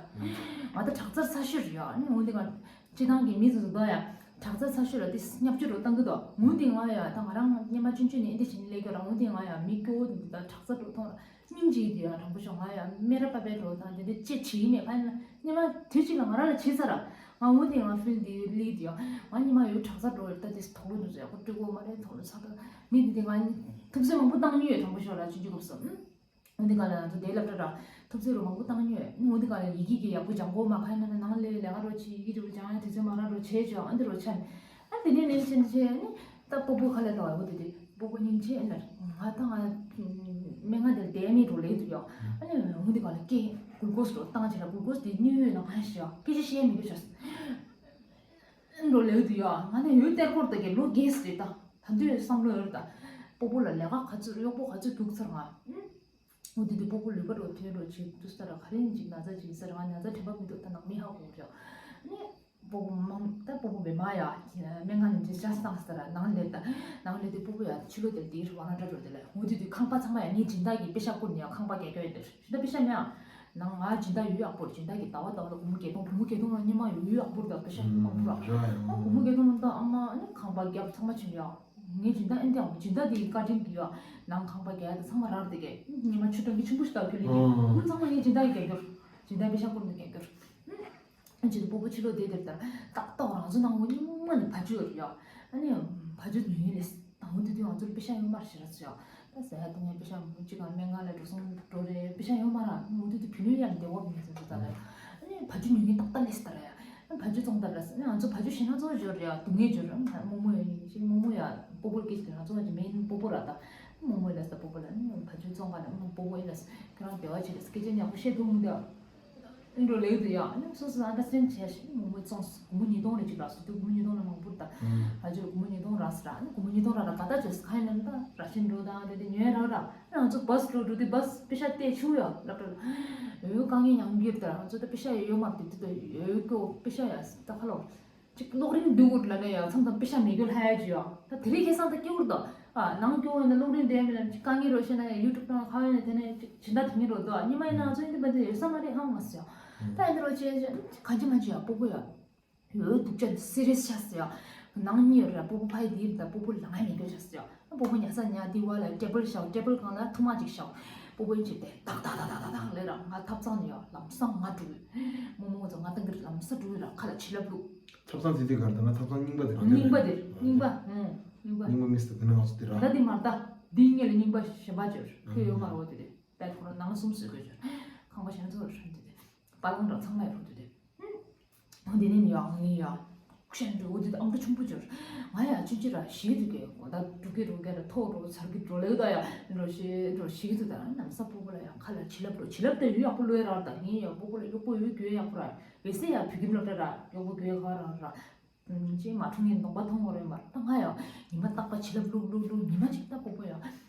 ང་ད་དྲག་རྩལ་ཚ་ཤོས་རེད་ཡ། ཨ་ནི་འོ་འདི་ག་སྤྱི་བཏང་གི་མི་ཚོ་ཚོ་ད་ཡ་དྲག་རྩལ་ཚ་ཤོས་ལ་དེ་བསྙབ་བཅོས་རོ་བཏང་གི་འདུག་འོ་འདི་ང་ཡ་ད་ང་རང་སྔོན་མ་ཆུང་ཆུང་ནས་ཨེ་འདི་བྱས་ནས་སླེབས་ཀྱི་ར། འོ་འདི་ང་ཡ་མི་སྐྱོ་བོ་འདུག་ད་དྲག་རྩལ་འགྲོ་ཐོང་ར། སྙིང་རྗེ་དེ་ཡང་དྲང་པོ་ཤོག་ང་ཡང་སྨན་ར་པ་པའི་འགྲོ་དང་དེ་འདྲ་ཅི་བྱེད་ཀྱི་མེད། ཕ་ཡིན་ན་སྔོན་མ་དུས་གཅིག་ལ་ང་རང་ལ་བྱེད་ཚར་ར། ང་འོ་དེ་ང་ཕིལ་དེ་ལི་དེ་ཡང་ང་ཉི་མ་ཡོད་དྲག་ཚར་འགྲོ་ཡོད། ད་དེ་དོགས་ལོ་འདུག་ཟེར་ཁོ་སྤྲུལ་སྐུ་མ་རེད། དོགས་ལོ་ཚ་ད་མི་དེ་དེ་ང་ཐུབ་ཚོད་མང་པོ་བཏང་མྱོང་ཡོད། དྲང་པོ་ཤོག་ལ་ཆུང་ཆུང་སྐབས་སུ་ཨུམ། འོ་དེ་ག་ལ་ང་ཚོ་དེ་སློབ་གྲྭ་ར་ཐུབ་ཚོད་རོ་མང་པོ་བཏང་མྱོང་ཡོད། འོ་དེ་ག་ལ་ཡི་གེ་གི་ཡག་པོ་སྦྱང་དགོས་མ། ཁ་ཡིན་ན་ནང་ལས་ལས་ཀ་རོ་ཆི་ཡི་གེ་རོ་སྦྱང་ཡ་དུས་ཚོད་མ་རག་རོ་བྱས་ཆོག་ཨ་འདི་རོ་ཆ་ནི། ཨ་དེ་ནས་ནས་ཆེན་ཆེ་ནི་ད་སྤོ་བོ་ཁ་ལས་ད་བ་འོ་དེ་དེ་སྤོ་བོ་སྙིང་རྗེ་ཨེ་ལ། ང་ད་ང་སྨན་ཁང་དེར་བསྡད་མེད་འགྲོ་ལེ་འདུག་ཡ། ཨ་ནི་འོ་དེ་ག་ལ་སྐད་གུལ་ཀོས་རོ་བཏང་བྱས་ལ་གུལ་ཀོས་དེ་གནོད་ཡོད་ན་ང་ཤི་ཡ་སྐད་ཆ་བཤད་མི་འདུག་ཤ་འགྲོ་ལེ་འདུག་ཡ། ང་ནི་ཡོད་གཏེར་སྐོར་ད་གི་ལོ་རྒས་སི་རེད། ད་ད་འདོད་བསམ་བློ་ཡོད་རེད། ད་སྤོ་བོ་ལ་ལས་ཀ་ག་ཚོད་གཡོག་པོ་ག་ཚོད་རྒྱུག་ཚར་ང་། འོ་དེ་དུས་སྤོ་བོ་ལུས་པ་རོ་ཐོན་རོ་བྱེད་དུས་ས་ར་ག་རེ་ཡིན་ཅིག་ན་ཚ་ཅིག་ས་ར་ང་ན་ཚ་དྲན་པ་མི་འདུག་ད་ནང་མི་ཧ་གོ་རེད། ནི་སྤོ་བོ་མང་ད་སྤོ་བོ་བེ་མ་ཡ་སྨན་ཁང་ནས་འདྲི་ཆ་སང་ས་ར་ནང་ལས་ད་ནང་ལས་དེ་སྤོ་བོ་ཡ་ཕྱི་ལོ་དེར་དེར་བ་ན་འདྲ་འགྲོ་དེ་ལ། འོ་དེ་དུས་ཁང་པ་ཚང་མ་ཡ་ངའི་སྦྱིན་བདག་གིས་པེ་ཤ་བསྐུར་ནས་ཡ་ཁང་པ་རྒྱག་རྒྱག་ཡོད་དེ་སྦྱིན་བདག་པེ་ཤ་མེད་ཨ། ནང་ང་སྦྱིན་བདག་ཡོད་ཡག་པོ་རེད། སྦྱིན་བདག་གིས་ཟླ་བ་ཟླ་བ་ལ་སྒོར་མོ་བརྒྱད་སྟོང་སྒོར་མོ་བརྒྱད་སྟོང་ལ་སྔོན་མ་ཡོད་ཡག་པོ་རེད། ད་པེ་ཤ་མང་པོ་ར་ཨ་སྒོར་མོ་བརྒྱད་སྟོང་ལ་ད་ཨ་མ་ཨ་ནི་ཁང་པ་རྒྱབ་ཚང་མ་ཕྱིན་ཡ། ངའི་སྦྱིན་བདག་ཨེ་འདི་ཨ་སྦྱིན་བདག་དེའི་བཀའ་དྲིན་གྱིས་ཡ། ནང་ཁང་པ་རྒྱག་ཡ་དེ་ཚང་མ་རག་དེ་གས་སྔོན་མ་ཆུ་གྲང་གི་ཆུང་པོ་ཞིག་ལྟ་ཁྱོད་ལས་ཀྱི་ཨ་ཁུ་ཚང་མ་ངའི་སྦྱིན་བདག་གིས་རྒྱག་རྒྱུར་སྦྱིན་བདག་པེ་ཤ་བསྐུར་ནས་རྒྱག་རྒྱུར། ཨ་ཅེ་སྤོ་བོ་ཕྱི་ལོགས་བསྡད་དེར་ལྟར་ཏག་ཏག་རང་ཚོ་ནང་ངོ་སྙིང་མ་ནས་བ་ཇུ་ཡོད་ཡ། ཨ་ནི་བ་ཇུ་ཉོས་ལས་ད་འོ་དེ་དུས་ང་ཚོར་པེ་ཤ་ཡོད་མ་རེད་ཟེར་ར་ཟེར་ཡ། ད་ཟ་ཡ་འཐུང་ཡ་པེ་ཤ་མོ་གཅིག་ག་སྨན་ཁང་ལ་འགྲོ་སོང་འགྲོ་རེད། པེ་ཤ་ཡོད་མ་ར་འོ་དེ་དུས་བུ་ལོན་ཡང་བདེ་བོ་མེད་ཟེར་ཟེར་ད་ར། ཨ་ནི་བ་ཇུ་ཉོས་ནས་ཏག་ཏག་ལས་ཟེར་ད་ར་ཡ། ཨ་ནི་བ་ཇུ་བཙོང་ད་ར་ཟེར། ཨ་ནི་ང་ཚོ་བ་ཇུ་ཞེ་ན་ཚོ་འབྱོར་རེད་ཡ། སྡུག་བསྔལ་འབྱོར་ར། མོ་མོ་ཡ་ཡིན་ཞིག་མོ་མོ་ཡ་སྤོ་བོ་སྐད་ཅིག་ང་ཚོ་བ་ཇུ་མེན་སྤོ་བོ་ར་ད། མོ་མོ་ལ་ཟེར་སྤོ་བོ་ལ་ཨ་ནི་བ་ཇུ་བཙོང་ག་ལ་ཨ་ནི་སྤོ་བོ་ཡིན་ལ་ཟེར་ཁྱོད་རང་བདེ་བ་ཆེ་ལ་ཟེར་སྐད་ཆ་ཡག་པོ་བཤད་འདུག་མི་འདུག་འགྲོ་ལེགས་འདུག་ཡ། ཨ་ནི་སོ་སོ་ཨན་ཌར་སི་ཊེན་ཌ་བྱས་ཤིག་མོ་མོས་བཙོང་སོང་། སྒོར་མོ་ཉིས་སྟོང་རེ་ཅིག་རག་སོང་། དུ་སྒོར་མོ་ཉིས་སྟོང་ལ་མང་པོ་རེད་ད། ཨ་ཅོ་སྒོར་མོ་ཉིས་སྟོང་རག་སོང་ར། ཨ་ནི་སྒོར་མོ་ཉིས་སྟོང་རག་ར་ག་ད་ཅོས་ག་ཡིན་ནམ་ད་ར་ཤིན་འགྲོ་དང་དེ་དེ་ཉོས་རག་ར། ཨ་ང་ཚོ་བྷ་སི་འགྲོ་འགྲོ་དུས་བྷ་སི་པེ་ཤ་སྟེར་ཆུག་ཡ་ལབ་ར། ཡོད་དཀའ་ངལ་མྱངས་གི་རེད་ད། ང་ཚོ་ད་པེ་ཤ་ཡོད་ཡོད་མ་རེད་དེ་དེ་ཡོད་སྐྱོ་པེ་ཤ་ཡ་ད་ཁ་ལོ། ཅིག་གློག་རིན་སྡུག་གུ་ལ་ནས་ཡང་མཚམས་མཚམས་པེ་ཤ་མེད་རྒྱུ་ལྷ་ཡ་ཅི་ཡོད། ད་དེ་རིང་ཁ་སང་ད་སྐྱེ་བོར་དོ། ཨ་ནང་སྐྱོ་བོ་ནས་གློག་རིན་ལྡན་མི་ལ་ཅིག་དཀའ་ངལ་རོ་ཤེ་ན་ཡང་ཡུ་ཊུབ་ནང་ཁ་བ་ནས་དེ་ནས་ཅིག་སྦྱིན་བདག་དེ་ཉིད་རོ་དོ། ཉི་མ་ཡིན་ན་ང་ཚོ་ཡིན་དུ་མ་དེ་ཡོད་ས་མ་རེད་ཧང་མ་སི་ཡོད། ད་ཡིན་དུ་རོ་ཅེ་ཅེ་ག་ཅི་མ་ཅི་ཡོད་སྤོ་བོ་ཡོད། ཡོད་སྡུག་ཅག་སི་རི་ཡས་ཆགས་སི་ཡོད། ནང་གཉིས་ཡོད་ར་སྤོ་བོ་ཕ་ཡི་དེ་ཡིན་ད་སྤོ་བོ་ལ་ང་ཡིན་དུ་ཆགས་སི་ཡོད། སྤོ་བོ་ཉལ་ས་ཉལ་དེ་བ་ལ་ཊེ་བལ་བཞག་ཊེ་བལ་སྒང་ལ་ཐུར་མ་ཅིག་བཞག་སྤོ་བོ་ཡིན་ཅིག་དེ་ཏག་ཏག་ཏག་ཏག་ཏག་ལས་ར་ང་ཐབ་ཚང་ནས་ཡོད་ལམ་སང་ང་འགྲོ་གི། མོ་མོ་ཚོ་ང་ཏང་གི་ལམ་སང་འགྲོ་གི་ར་ཁ་ལ་བྱིན་རླབས་བླུགས། ཐབ་ཚང་དེ་དུས་གར་ད་ང་ཐབ་ཚང་རྙིང་པ་དེ་རང་རྙིང་པ་དེ་རྙིང་པ་ཨང་རྙིང་པ། རྙིང་པ་མིས་དེ་དེ་ནས་ང་ཚོ་དེ་ར། ད་དེ་མ་ད་དེའི་སྔོན་ལ་རྙིང་པ་གཞན་པ་བྱོས་ཁོས་ཡོད་མ་རེད་འོ་དེ་དེ་ད་ཁོ་རང་ནང་སུམ་སུ་དགོས་བྱོས་ཁང་པ་གཞན་ཚོ་ར་ཧྲན་དེ་དེ་པ་ལང་ར་ཚང་མ་ཡོད་རུང་དེ་དེ། འོ་དེ་ནས་ཡང་ངས་ཡང་ཤན་འགྲོ་འོ་དེ་ཨམ་ཕྲུག་ཆུང་པོ་བྱོས། ང་ཡང་ཆུང་ཆུང་ར་ཞིག་དུས་ཀྱི་འོ་ད་འགྲོ་གི་འགྲོ་གི་ར་ཐོག་འགྲོ་ཚར་གི་འགྲོ་ལེ་ད་ཡང་འགྲོ་ཞིག་འགྲོ་ཞིག་དུས་ད་ནམ་ས་སྤོ་བོ་ལ་ཡང་ཁ་ལ་བྱིན་རླབས་འགྲོ་བྱིན་རླབས་དེ་ཡོད་ཡག་པོ་ལོས་ར་ད་ངས་ཡང་སྤོ་བོ་ལ་གཡོག་པོ་ཡོད་གྱོད་ཡག་པོ་ར། བེ་སེ་ཡ་བོད་ཁྱིམ་སློབ་གྲྭ་ར་གཡོག་པོ་གྱོད་ག་ར་ར། ཅེས་མ་འཁྲུངས་ངན་གདོང་པ་མཐོང་བ་རེད་མ་རེད་ད་ང་ཡང་ཉི་མ་རྟག་པ་བྱིན་རླབས་བླུག་བླུག་བླུག་ཉི་མ་གཅིག་ད་སྤོ་བོ་ཡང་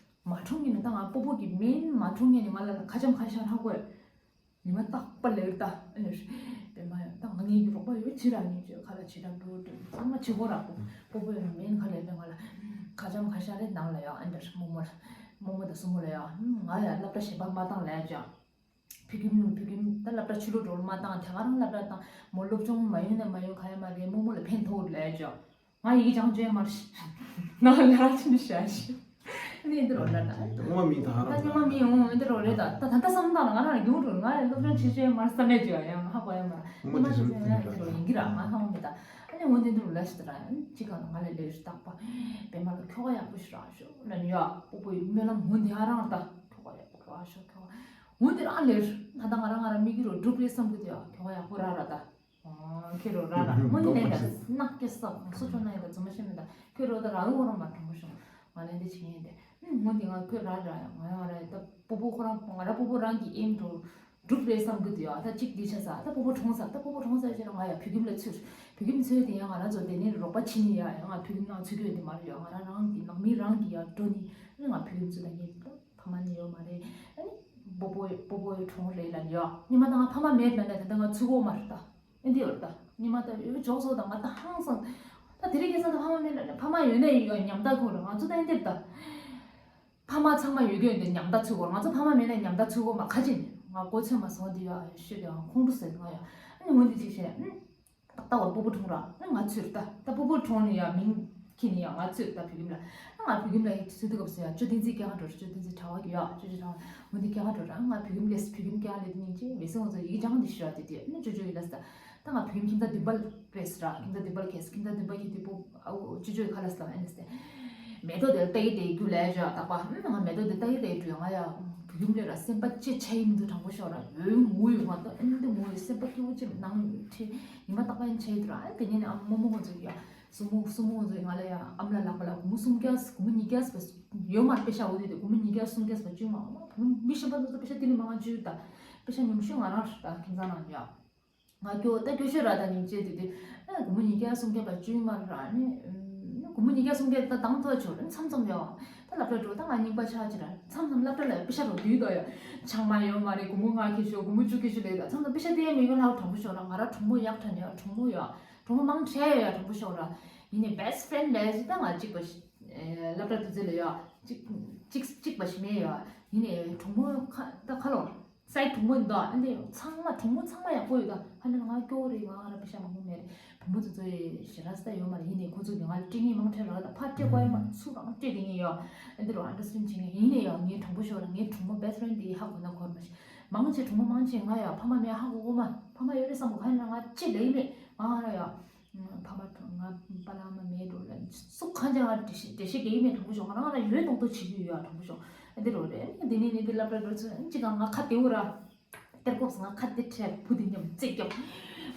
མ་འཁྲུངས་ངན་ནས་ད་ང་སྤོ་བོ་གི་མིན་མ་འཁྲུངས་ངན་ནས་ང་ལ་ཁ་འཆམ་ཁ་ཤ་རག་གོ་ཉི་མ་རྟག་པ་ལེར་ད་ཨེ་པེ་མ་ཡང་ད་ང་ངའི་གི་རོགས་པ་ཡོད་ཅི་ར་ངས་ཅེས་ཁ་ལ་བྱིན་རླབས་བླུག་བླུག་ཚང་མ་བྱེད་གོ་ར་སྤོ་བོ་ཡང་མིན་ཁ་ལས་པེ་ང་ལ་ཁ་འཆམ་ཁ་ཤ་རེད་ནང་ལ་ཡང་ཨ་འདྲ་རྨོ་མོ་ལ་རྨོ་མོ་དང་སྲུ་མོ་ལ་ཡང་ང་ཡང་སློབ་གྲྭ་གཞན་པ་མ་བཏང་ལས་ཀྱང་། བོད་ཁྱིམ་བོད་ཁྱིམ་ད་སློབ་གྲྭ་ཕྱི་ལོགས་འགྲོ་མ་བཏང་དེ་ག་རང་སློབ་གྲྭ་བཏང་མོ་སློབ་སྦྱོང་མ་ཡོང་ན་མ་ཡོང་ག་ཡ་མ་རེད་མོ་མོ་ལ་ཕན་ཐོགས་ལས་ཅོ། ང་ཡི་གེ་སྦྱང་ཅོ་ཡ་མ་རེད། ང་ལ་ཕྱིན་ནས་བྱ་ཞིག་ནི་འདི་རོ་ལ་ད། ངོ་མ་མིན་ད་ཧ་ད་རང་ཉི་མ་མིན་འོང་འདི་རོ་རེད་ད། ད་ད་ད་བསམ་བཏང་ལ་ང་རང་ཡོང་རུང་ང་ཡ་སློབ་སྦྱོང་བྱེད་ཅོ་ཡ་མ་རེད་བསམ་ཡ་ཅོ་ཡ་ཡང་ཧ་གོ་ཡ་མ་རེད། ངོ་མ་ཉི་མ་དེ་ཅོ་ཡ་འདི་རོ་ཡིན་གི་ར་ང་ཧ་གོ་མི་ད། ཨ་ནི་འོང་འདི་འདི་རོ་ལ་ཞིག་ད་ར་ཅི་ག་ང་ལ་ལས་རིགས་རྟག་པ་པེ་མ་ལ་ཁྱོ་ག་ཡག་པོ་ཞིག་རག་ཤོག་ལ་ནི་ཡ་སྤོ་བོ་ཡི་སྨོན་ལམ་འོང་འདི་ཨ་རང་ད་ཁྱོ་ག་ཡག་པོ་རག་ཤོག་ཁྱོ་ག་འོང་འདི་རང་ལས་ད་ད་ང་རང་ང་རང་མི་གི་རོ་སྒྲུབ་རེད་བསམ་གི་དེ་ཡ་ཁྱོ་ག་ཡག་པོ་རག་ར་ད། ཁྱོད་རོ་ར་ར་མོ་ནི་ལས་ཀ་ནག་སྐྱེ་ས་སོ་ཆོ་ན་ཡོད་ད་ཙུ་མ་ཤེས་མི་ད་ཁྱོད་རོ་ད་ར་འུ་ཧོ་རང་མ་གྲོང་པོ་ཤོང་ང་ལན་དེ་བྱེད་ཡིན་དེ་མོ་འདི་ང་ཁྱོད་ར་ར་ཡ་ང་ཡང་ར་ཡ་ད་སྤོ་བོ་ཁོ་རང་ང་ར་སྤོ་བོ་རང་གི་ཨེམ་འགྲོ་སྒྲུབ་རེད་བསམ་གི་འདུག་ཡ། ད་གཅིག་འདི་ཆ་ས་ད་སྤོ་བོ་གྲོངས་ས་ད་སྤོ་བོ་གྲོངས་ས་ཅེ་ང་ཡ་བོད་ཁྱིམ་ལ་ཚུར་བོད་ཁྱིམ་ཚུར་དེ་ཡང་ང་རང་ཚོ་དེ་ནས་རོགས་པ་བྱེད་ནི་ཡ་ཡང་ང་བོད་ཁྱིམ་ནང་ཚུར་གྱོད་དེ་མ་རེད་ཡ། ང་རང་རང་གི་ནང་མི་རང་གི་ཡ་འགྲོ་ནི་ང་བོད་ཁྱིམ་ཚུར་ད་ངས་ཕ་མ་ནི་ཡོད་མ་རེད། ཨ་ནི་སྤོ་བོ་སྤོ་བོ་གྲོངས་རེད་ལ་ཡ་ཉི་མ་ད་ང་ཕ་མ་མེད་ལ་ནས་ད་ལྟ་ང་ཚུར་གོ་མ་རེད་ད། ཨེ་འདི་ཡོད་ད། ཉི་མ་ད་ཡོད་འཇོག་སོ་ད་ང་ད་ཧང་སང་། ད་དེ་རིང་ཁ་སང་ད་ཕ་མ་མེད་ན་ཕ་མ་ཡོད་ན་ཡོད་ཉམ་ཐག་ཁོ་ར་ང་ཚོ་ད་ཨེ་འདིར་ད། ཕ་མ་ཚང་མ་ཡོད་རྒྱུ་ཡོད་འདི་ཉམ་ཐག་ཚུད་གོ་ང་ཚོ་ཕ་མ་མེད་ན་ཉམ་ཐག་ཚུད་གོ་མ་ཁ་ཅིག་ནས་ང་གོ་ཚོད་མ་སོང་འདི་ཡ་ཤི་ད་ཁོང་ཁྲོ་ཟེར་ང་ཡ། ཨ་ནི་འོན་འདི་ཅིག་བྱས་ཨ། ད་བར་སྤོ་བོ་གྲོངས་ར་ཨ་ང་ཚུད་ད་ད་སྤོ་བོ་གྲོངས་ནས་ཡ་མིང་ཁྱེད་ནས་ཡ་ང་ཚུད་ད་བོད་ཁྱིམ་ལ། ཨ་ང་བོད་ཁྱིམ་ལ་ཡིག་ཚུད་དུས་སྐབས་སུ་ཡ་ཅོ་ཏིན་ཙི་སྐྱེ་ཁ་འགྲོ་ར་ཅོ་ཏིན་ཙི་གྲྭ་བ་གི་ཡ་ཅོ་ཅོ་གྲྭ་བ་འོན་འདི་སྐྱེ་ཁ་འགྲོ་ར་ཨ་ང་བོད་ཁྱིམ་ལས་བོད་ཁྱིམ་སྐྱེ་ཁ་ལས་དེ་ཉིན་ཅེ་མེ་སེ་ང་ཚོ་ཡིག་སྦྱང་འདི་ཤི་ར་དེ་དེ་ཨ་ཅོ་ཅོ་ཡི་ལ་ས། ད་ང་བུ་ཁྱིམ་ཁྱིམ་ཚང་བདུན་པ་རེད་ཟེར་ར། ཁྱིམ་ཚང་བདུན་པ་ཁེས་ཁྱིམ་ཚང་བདུན་པ་ཁྱེད་དེ་པོ་ཨ་ཅོ་ཅོ་ཡི་ཁ་ལ་ས་ཨ་ནི་སྟེ། མེ་ཏོག་དེ་ལྟ་གི་དེ་རྒྱུ་ལས་བྱ་དག་པ་ཨ་ང་མེ་ཏོག་དེ་ལྟ་གི་དེ་རྒྱུ་ང་ཡ། བུ་ཁྱིམ་ལས་ར་སེམས་པ་ཅེ་ཆ་ཡི་མི་འདུག་དྲང་པོ་ཤོག་ར་ཡོད་ངུ་ཡོད་ང་ད་ཨ་ནི་དེ་ངུ་ཡོད་སེམས་པ་སྐྱིད་པོ་ཅེ་ནང་ཁྲི་ཉི་མ་རྟག་པ་ཡིན་ཆ་ཡི་འདུག་ར། ཨ་དེ་ཉིན་ནས་ཨ་མོ་མོ་ང་ཚོ་ཡ་སུ་མོ་སུ་མོ་ང་ཚོ་ཡ་ང་ལ་ཡ་ཨམ་ལ་ལག་པ་ལ་སྒོར་མོ་སུམ་བརྒྱ་སྒོར་མོ་ཉིས་བརྒྱ་ཡོད་མ་ར་པེ་ཤ་འོ་དེ་དེ་སྒོར་མོ་ཉིས་བརྒྱ་སུམ་བརྒྱ་བཅུ་མ་མི་གཞན་པ་ཚོ་པེ་ཤ་དེ་ནི་མ་ང་བཅུ་ད་པེ་ཤ་ཉུང་ཤོས་ང་རང་ར་ད་ཁྱིམ་ཚང་ནང་ཡ། ང་སྐྱོ་ད་སྐྱོ་ཤོས་ར་ད་སྙིང་རྗེ་དེ་དེ་ཨ་སྒོར་མོ་ཉིས་བརྒྱ་སུམ་བརྒྱ་བ་བཅུ་མ་ར་ནི་སྒོར་མོ་ཉིས་བརྒྱ་སུམ་བརྒྱ་ད་དང་ཐོག་ཆོག་ར་མཚམས་མཚམས་ཡོང་ད་སློབ་གྲྭ་འགྲོ་ད་ང་རྙིང་པ་ཆགས་ཅི་ར་མཚམས་མཚམས་སློབ་གྲྭ་ལ་པེ་ཤ་རོ་དུས་དོ་ཡ་ཆང་མ་ཡོང་མ་རེད། སྒོར་མོ་ལྔ་ཁེ་ཤོ་སྒོར་མོ་བཅུ་ཁེ་ཤོ་ལས་ད་མཚམས་མཚམས་པེ་ཤ་དེ་ཡ་མི་གོ་ལྷག་དྲང་པོ་ཤོག་ར། ང་ར་གྲོགས་མོ་ཡག་ཁྲ་ནི་ཡ་གྲོགས་མོ་ཡ་གྲོགས་མོ་མང་ཆེ་ཡ་ཡ་དྲང་པོ་ཤོག་ར། ཡིན་ནི་best friend་ལས་ཟི་ད་ང་གཅིག་པ་ཤི་སློབ་གྲྭ་དུས་ཚོད་ལ་ཡ་གཅིག་གཅིག་གཅིག་པ་ཤི་མེད་ཡ། ཡིན་ནི་གྲོགས་མོ་ཁ་ད་ཁ་ལོ། སའི་གྲོགས་མོ་འདུག་ཨ་འདི་ཚང་མ་གྲོགས་མོ་ཚང་མ་ཡག་པོ་ཡོད་ད། ཧ་ནི་ང་སྐྱོ་བོ་རེད། ང་ར་པེ་ཤ་མང་པོ་མེད་རེད། བུ་མོ་ཚོ་ཚོ་ཡི་ཞེ་དྲག་ས་ཡོད་མ་རེད། ཡིན་ནའི་ཁོ་ཚོ་གི་ང་ལ་སྤྲད་ངེས་མང་ཆེ་རག་ད་ཕར་སྤྲད་དགོས་ཡ་མ་ཚུར་རང་སྤྲད་དེ་ངེས་ཡོད། ཨ་འདི་རུ་understand་བྱེད་ངེས་ཡིན་ནའི་ཡང་ངའི་གྲོགས་པོ་ཤོར་ངའི་གྲོགས་མོ་best friend་དེ་ཧ་གོ་ན་གོར་མ་ཤེས་མང་ཆེ་གྲོགས་མོ་མང་ཆེ་ང་ཡ་ཕ་མ་མེད་ཧ་གོ་གོ་མ་ཕ་མ་ཡོད་རེད་བསམ་གོ་ཧ་ནི་ང་ཅི་ལས་མེད་ང་ར་ཡ། ཕ་མ་ང་པ་ལགས་མ་མེད་འགྲོ་ལ་སུ་གང་ཅི་ང་འགྲེལ་བཤད་འགྲེལ་བཤད་རྒྱག་གི་མེད་དྲང་པོ་ཤོག་ང་རང་ལ་ཡོད་གཏོང་ཐུག་བྱེད་ཀྱི་ཡོད་ཡ་དྲང་པོ་ཤོག་འདི་རོ་རེད་འདི་ནས་ནི་འདི་སློབ་གྲྭ་འགྲོ་ཚུན་གཅིག་གང་ང་ཁ་བདེ་བོ་ར་གཏེར་ཁོག་ང་ཁ་བདེ་ཁྲལ་བུ་འདི་མཉམ་རྩེ་སྐྱོབ་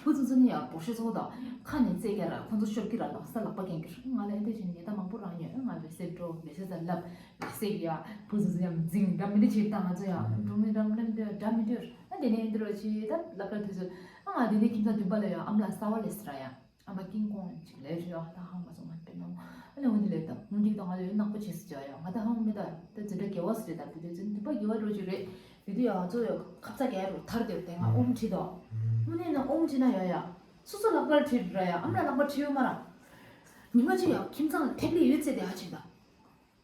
བུ་ཚོ་ཚོ་ནི་ཡ་བོ་ཤི་ཚོ་དང་ཁ་ནས་རྩེ་རྒྱ་ར་ཁོ་ཚོ་ཤོར་གི་ར་ལག་ས་ལག་པ་གན་གི་ར་ང་ལ་འདི་བཞིན་ཉེ་ད་མང་པོ་རང་ཡོད་ང་ལ་སེ་འགྲོ་ལེ་ཤ་ས་ལབ་ལེ་ཤ་ཡ་བུ་ཚོ་ཚོ་མཉམ་འཛིང་འདྲ་མི་འདི་བྱེད་ད་ང་ཚོ་ཡ་འགྲོ་མི་འདྲ་མི་འདྲ་མི་འདྲ་འདྲ་མི་འདྲ་ཨ་འདི་ནས་འདི་རོ་ཆི་ད་སློབ་གྲྭ་དུས་ཚོད་ཨ་ང་འདི་ནས་ཁྱིམ་ཚང་བདུན་པ་ལ་ཡ་ཨམ་ལ་གསར་བ་ལས་སི་ར་ཡ། ཨ་མ་ཀིང་ཀོང་ཅིག་ལས་རེད་ཨ་ད་ཧང་མ་སོང་མ་དཔེ་ནོ། ཨ་ནི་འོ་འདི་ལས་ད་འོ་འདི་དང་ང་ལས་ནག་པོ་བྱེད་སུ་ཅག་ཡ་ང་ད་ཧང་མེ་ད་ད་འཛིན་གྲྭ་དགེ་བ་སུ་རེད་ད་དེ་དུས་འཛིན་དུ་པ་དགེ་བ་རོ་ཅིག་རེད་དེ་དུས་ཡ་ང་ཚོ་ཡ་ཁབ་ཚ་གས་རོ་ཐར་དེ་དེ་ང་ཨོམ་ཁྲི་དོ། དངོས་གནས་ན་ཨོམ་ཁྲི་ན་ཡ་ཡ་སོ་སོ་ལག་པར་ཁྲི་ར་ཡ་ཨམ་ལ་ལག་པར་ཁྲི་ཡོད་མ་ར། ཉི་མ་ཅིག་ཡ་ཁྱིམ་ཚང་ལ་ཐེབས་ལེ་ཡོད་ཚེ་དེ་ཧ་ཅིག་ད།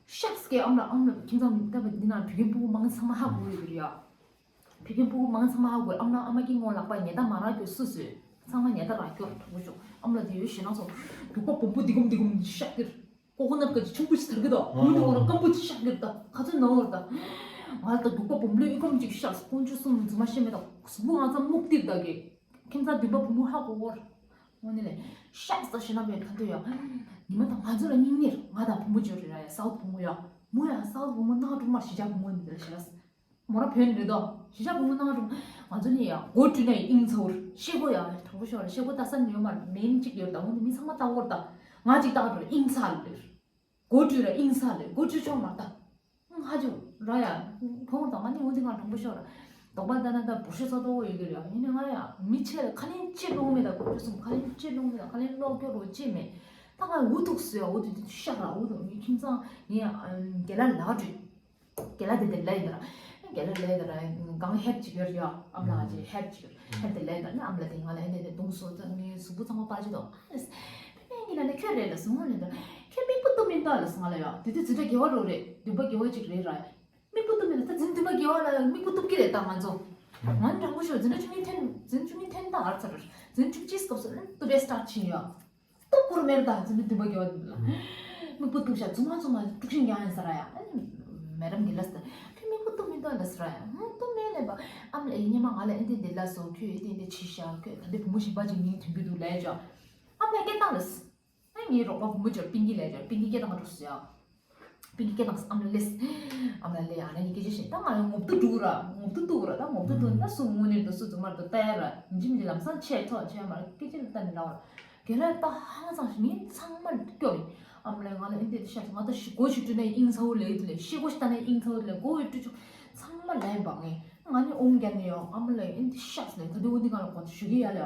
ཤགས་ཀྱི་ཨམ་ལ་ཨམ་ལ་ཁྱིམ་ཚང་ད་བ་འདི་ན་བུ་རྒན་སྤུ་གུ་མང་ཚང་མ་ཧ་གོ་ཡོད་རེད་ཡ། བུ་རྒན་སྤུ་གུ་མང་ཚང་མ་ཧ་གོ་ཨམ་ལགས་ཨ་མ་ཀི་ངོ་ལག་པ་ཉེ་ད་མ་རག་གྱོ་སུ་སུས་ཚང་མ་ཉེ་ད་རག་གྱོ་གྲོགས་པོ་ཤོག་ཨམ་ལགས་དེ་ཡོད་ཞེ་ན་སོ་རྒྱུག་པ་བུམ་པུ་འདི་གུམ་འདི་གུམ་ཤག་གིར་ཀོ་ཀོ་ནཊ་ག་ཅི་ཆུང་པོ་ཅི་ཐར་གི་ད་བུམ་འདི་ངོ་ལ་སྐམ་པོ་ཅི་ཤག་གིར་ད་ག་ཚོད་ནོར་ད་ང་ད་རྒྱུག་པ་བུམ་ལུས་ཨི་གུམ་ཅིག་ཤག་སྐོང་ཆུ་སུམ་རྫུན་མ་ཤེས་མེད་ད་གཟུགས་པོ་ང་ཚང་སྨུག་ཏིར་ད་གི་ཁྱིམ་ཚང་འདུན་པ་བུ་མོ་ཧ་གོ་གོར་དངོས་གནས་ལས་ཤག་ས་ཤེ་ན་མེད་ད་དུ་ཡ་ཉི་མ་ད་ང་ཚོ་ལ་སྙིང་ཉེར་ང་དང་བུ་མོ་འབྱོར་རེ་ར་ཡ་སའུ་ཐི་བུ་མོ་ཡ་མོ་ཡ་སའུ་ཐི་བུ་མོ་ནག་དྲུག་མ་ཤི་ཇ་བུ་མོ་འདི་ལ་ཤེས་ར། མོ་ར་བོན་རེད་དོ། ཞི་ཞག་བུ་མོ་ནང་རུང་ང་ཚོ་ནི་ཡང་སྒོ་བྲུས་ན་ཡང་ཨིང་ཚ་བོར་ཤེ་གོ་ཡང་དྲང་པོ་ཤོར་ཤེ་གོ་ལྟ་ས་ནི་ཡོད་མ་རེད་མིན་གཅིག་ཡོད་ད་འོན་ཏེ་མི་ཚང་མ་ལྟ་བོར་ད་ང་གཅིག་ལྟ་བོར་ཨིང་ཚ་ལེར་སྒོ་བྲུས་ར་ཨིང་ཚ་ལེར་སྒོ་བྲུས་ཆོག་མ་ད་ཧ་ཅུ་ར་ཡ་ཁོང་ད་ང་ནི་འོན་ཏེ་ང་དྲང་པོ་ཤོར་དོགས་པ་ལྟ་ན་ད་བུ་ཤེ་ཚ་ཏོ་ཡོད་གི་རེད་ཡིན་ནི་ང་ཡ་མི་ཆེ་ལ་ཁ་ལེན་ཅི་ལོང་མེད་ད་སྒོ་བྲུས་སོང་ཁ་ལེན་ཅི་ལོང་མེད་ད་ཁ་ལེན་ལོག་སྐྱོ་རོ་ཅི་མེད་ད་ང་འུ་ཐུག་སུ་ཡ་འུ་ཐུག་ཤག་ར་འུ་ཐུག་ངའི་ཁྱིམ་ཚང་ངའི་རྒན་ལགས་ལ་བྲུས། རྒན་ལགས་དེ་དེ་ལས་ཡིན་ད་ར། རྒན་ལགས་ལས་ད་ར་གང་ཧེད་ཅིག་ཡོད་ཡ། ཨམ་ལགས་ཅིག་ཧེད་ཅིག་ཡོད། ཧེད་དེ་ལས་ད་ནི་ཨམ་ལགས་དེ་ང་ལ་ཨེ་དེ་དེ་གདོང་སོ་ད་ངའི་གཟུགས་པོ་ཚང་མ་པར་ཅིག་དོ། ཨ་ལས། ཕེ་ཕེ་ངི་ལ་ནི་ཁྱོད་རེད་ལ་སོང་ལས་ད། ཁྱོད་མིག་པོ་གཏུབ་མིན་ད་ལ་སོང་ང་ལ་ཡ། དེ་དུས་འཛིན་གྲྭ་དགེ་བ་རོ་རེད། འདུན་པ་དགེ་བ་ཅིག་རེད་ར། མིག་པོ་གཏུབ་མིན་ད་འཛིན་འདུན་པ་དགེ་བ་ལ་ཡ་མིག་པོ་གཏུབ་ཀྱི་རེད་ད་ང་ཚོ། ང་ནི་དྲང་པོ་ཤོད་འཛིན་གྲྭ་བཅུ་གཉིས་ཐོན་འཛིན་གྲྭ་བཅུ་གཉིས་ཐོན་ད་ཨར་ཚར་ར། འཛིན་གྲྭ་བཅུ་གཅིག་སྐབས་སུ་ཨ་ནི་གཏུབ་པའི་སི་ཊར་ཊི་ཕྱིན་ཡོད། གཏུབ་ཁུར་མེར་ད་ཚུན་དུ་འདུན་པ་དགེ་བ་འདུག་ལ། མིག་པོ་གཏུབ་ཤ་ཙུ་མ་ཙུ་མ་དཀྲུག་ཤིང་རྒྱག་ཡིན་ཟེར་ཡ། ཨ་ནི་མེ་ཌམ་གྱི་ལ་ཟེར། ཁྱོད་མིག་པོ་གཏུབ་མི་འདུག་ལ་ཟེར་ཡ། ཧུང་གཏུབ་མེད་ལས་པ། ཨམ་ལས་ཉི་མ་ང་ལ་ཨེ་འདི་འདི་ལ་སོ་ཁྱོད་ཨེ་འདི་འདི་ཕྱི་ཤ་ཁྱོད་ད་འདི་བུ་མོ་གཞན་པ་ཅིག་མིང་ཐོན་གྱི་འདུག་ལས་ཅོ། ཨམ་ལས་སྐད་བཏང་ལ་ཟེར། ཨ་ངའི་རོགས་པ་བུ་མོ་ཅོ་པིང་གི་ལས་ཅོ་པིང་གི་སྐད་བཏང་འགྲོ་ཟེར་ཡ། པིན་སྐད་དང་ཨམ་ལ་ལེས། ཨམ་ལ་ལེ་ཨ་ནི་སྐད་ཆ་བཤད་ད་ང་ཡང་ངོ་བསྟོད་འགྲོ་གི་ར། ངོ་བསྟོད་འགྲོ་གི་ར། ད་ངོ་བསྟོད་འགྲོ་ན་སུ་དངོས་གནས་འདུག་སུ་རྫུན་མ་འདུག་ལྟ་ཡ་ར། ཡིན་གཅིག་མིན་གཅིག་ལམ་སང་ཆེ་ཐོག་ཆེ་མ་ར་སྐད་ཆ་ལ་ལྟ་ནས་ལབ་ར། དེ་ལ་ད་ཧང་སང་ཞིག་ངས་ཚང་མ་སྐྱོ་རེད། ཨམ་ལ་ང་ལ་ཨིན་དེ་ཤ་ང་ད་ཤི་གོ་ཞིག་བྲུ་ན་ཨིན་ཚ་བོ་ལེ་དེ་ལེ་ཤི་གོ་ཞིག་ལྟ་ན་ཨིན་ཚ་བོ་དེ་ལེ་གོ་ཡོད་བྲུ་ཆུ་ཚང་མ་ལན་པ་ངས་ང་ནི་ཨོང་རྒྱ་ནས་ཡོང་ཨམ་ལ་ཨིན་དེ་ཤ་ལེ་ད་དེ་འོ་དེ་ང་ལ་གོ་ཞུ་གི་ཡ་ལེ་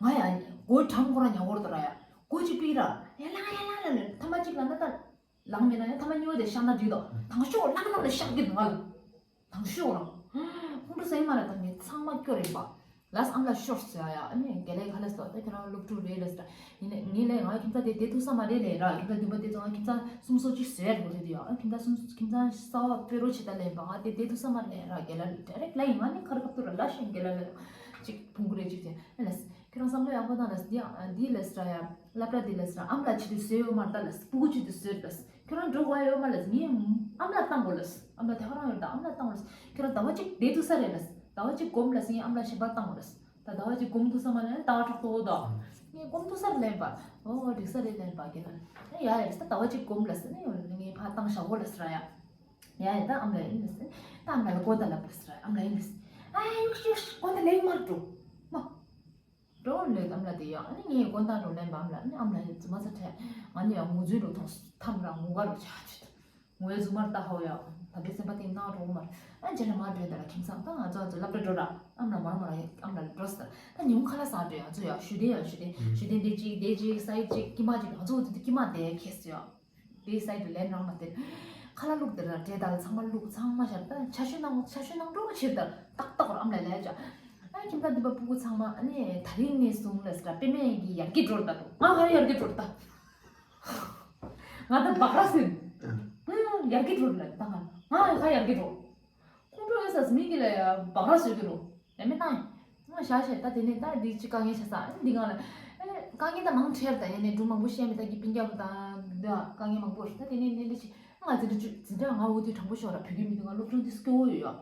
ང་ཡ་གོ་གྲང་ཁོ་ར་ཉ་གོ་ར་ད་ར་ཡ་གོ་ཅི་པི་ར་ཡ་ལ་ཡ་ལ་ལ་ལེ་ཐ་མ་ཅིག་ལ་ན་ད། ལང་མེད་ན་ཡང་ཐ་མ་གཉིས་པ་དེ་ཤག་ན་འགྲིག་དོ། དང་ཤོག་ལང་ལང་ལ་ཤག་གི་འདུག་ང་ལ། དང་ཤོག་རང་། ཁོང་ཁྲོ་ཟ་ཡི་མ་རེད་ད་ངས་ཚང་མ་སྐྱོ་རེད་པ། ལས་ཨམ་ལ་ཤོར་ཟེར་ཡ་ཨ་ནི་རྒན་ལགས་ག་ལ་ཟེར་ད་ཁྱེད་རང་སློབ་ཕྲུག་རེད་ལ་ཟེར། ཡིན་ནའི་ངས་ལས་ང་ཁྱིམ་ཚང་དེ་བསྡད་ཐུབ་ས་མ་རེད་ལས་ར་ཁྱིམ་ཚང་བདུན་པ་དེ་ཚོ་ང་ཁྱིམ་ཚང་སུམ་སོ་གཅིག་ཟེར་ཡ་རེད་གོ་དེ་དུས་ཡ་ཨ་ཁྱིམ་ཚང་སུམ་ཁྱིམ་ཚང་གསར་བ་དཔེ་རོ་ཆེ་ད་ལས་པ་ང་དེ་བསྡད་ཐུབ་ས་མ་རེད་ལས་ར་རྒན་ལགས་ཌའི་རེག་ལ་ཡིན་ང་ནི་ཁ་རི་ཁ་ཐུར་ར་ལ་ཤེས་རྒན་ལགས་ལ་ཅིག་ཕུང་གི་རེད་ཅིག་ཅེ་ཨ་ལས། ཁྱོད་རང་བསམ་བློ་ཡག་པོ་བཏང་ལ་འདི་ཡང་འདི་ལས་ར་ཡ། སློབ་གྲྭ་འདི་ལས་ར་ཨམ་ལ་ཆེ་དུས་བཟོས་ཡོད་མ་རེད་ད་ལས་སྤུ་གུ་ཆེ་དུས་བཟོས་རེད་ལས་ཁྱོད་རང་འགྲོ་དགོས་ཡོད་མ་ལས་ངས་ཨམ་ལ་བཏང་དགོས་ལས་ཨམ་ལ་དེ་ག་རང་ཡོད་ད་ཨམ་ལ་བཏང་དགོས་ལས་ཁྱོད་རང་ཟླ་བ་གཅིག་བསྡད་ཐུབ་ས་རེད་ལས་ཟླ་བ་གཅིག་སྒོམ་ལས་ངས་ཨམ་ལ་ཞིམ་པ་བཏང་དགོས་ལས་ད་ཟླ་བ་གཅིག་སྒོམ་ཐུབ་ས་མ་ལས་ཟླ་བ་དྲག་ཏོ་ད་ངས་སྒོམ་ཐུབ་ས་རེད་ལས་པ་ཨོ་འགྲིག་ས་རེད་ལས་པ་གི་ལ་ཡ་ཡ་ད་ཟླ་བ་གཅིག་སྒོམ་ལས་ངས་ཕ་བཏང་བཞག་གོ་ལས་ར་ཡ། ཡ་ཡ་ད་ཨམ་ལ་ཡིན་ལས་ད་ཨམ་ལ་ལ་གོ་ད་ལབ་ལས་ར་ཨམ་ལ་ཡིན་ལས་ཨ་ཡིན་ཤི་ཤི་གོ་ད་ལས་མར་འགྲོ་མ། འགྲོ་ལོས་ཨམ་ལ་དེ་ཡང་ཨ་ནི་ངས་དགོན་བདག་འགྲོ་ལེན་པའམ་ལ་ཨ་ནི་ཨམ་ལ་ཡིན་ཙི་མ་ཚ་ཁྲལ་ང་ནི་ཡང་ངུ་ཚུལ་འགྲོ་ཐོང་ཐམ་ར་ངུ་ག་རུ་ཆ་ཆུ་ངུ་ཡ་ཟུ་མར་ལྟ་ཧོ་ཡ་ད་བེ་སེམས་པ་ཏིང་ནང་འགྲོ་མར་ཨ་ནི་རྗེས་ལ་མར་འགྲོ་ད་ལ་ཁྱིམ་ཚང་ད་ང་ཚོ་ཨ་ཚོ་སློབ་གྲྭ་འགྲོ་ར་ཨམ་ལ་མར་མར་ཨམ་ལ་འགྲོ་ས་ད་ཉུང་ཁ་ལ་ས་འགྲོ་ཡ་ཚོ་ཡ་ཞུ་དེ་ཡ་ཞུ་དེ་ཞུ་དེ་འདི་གཅིག་དེ་གཅིག་ས་ཡི་གཅིག་ཀྱི་མ་གཅིག་ང་ཚོ་འདི་ཀྱི་མ་དེ་ཁེས་ཡ། དེའི་སའི་དུ་ལན་རང་མ་སྟེར། ཁ་ལག་བླུགས་དེ་ར་འདྲེ་དང་ཚང་མ་བླུགས་ཚང་མ་ཤར་ད་ཆ་ཤོད་ནང་ཆ་ཤོད་ནང་འགྲོ་ཕྱིར་དར་ཏག་ཏག་ར་ཨམ་ལ་ལས་ཅག་ཨ་ཁྱིམ་ཚང་འདི་པ་སྤུ་གུ་ཚང་མ་ཨ་ནི་ད་རིང་ནས་བཟུང་ལས་སི་ར་པེ་མེ་གི་ཡར་གི་འགྲོར་ད་དུ་ང་ཧ་ཡར་གི་འགྲོར་ད་ང་ད་བག་ར་ཟིན་ཡར་གི་འགྲོར་ལ་ད་ང་ང་ཧ་ཡར་གི་འགྲོ། ཁོང་ཁྲོ་ཡོད་ས་མི་གི་ལ་ཡ་བག་ར་བཟོས་གི་རོ། ཡ་མི་བཏང་ཡ། ང་ཞག་ཞེ་ད་དེ་ནས་ད་འདི་ཅི་དཀའ་ངལ་ཆགས་ས་ཨ་ནི་འདི་ང་ལ་ཨེ་དཀའ་ངལ་ད་མང་ཆེ་ར་ད་ཡ་ནས་སྒྲུང་མང་པོ་བཤད་མི་ད་གི་སྤུན་ཀྱག་ད་འདི་དཀའ་ངལ་མང་པོ་རེད་ད་དེ་ནས་ནས་འདི་ཅི་ང་འཛིན་གྲྭ་བཅུ་འཛིན་གྲྭ་ང་འོ་དུས་དྲང་པོ་ཤོར་ར་བོད་ཀྱི་མི་འདུག་ང་སློབ་སྦྱོང་འདི་སྐྱོ་བོ་ཡོད་ཡ།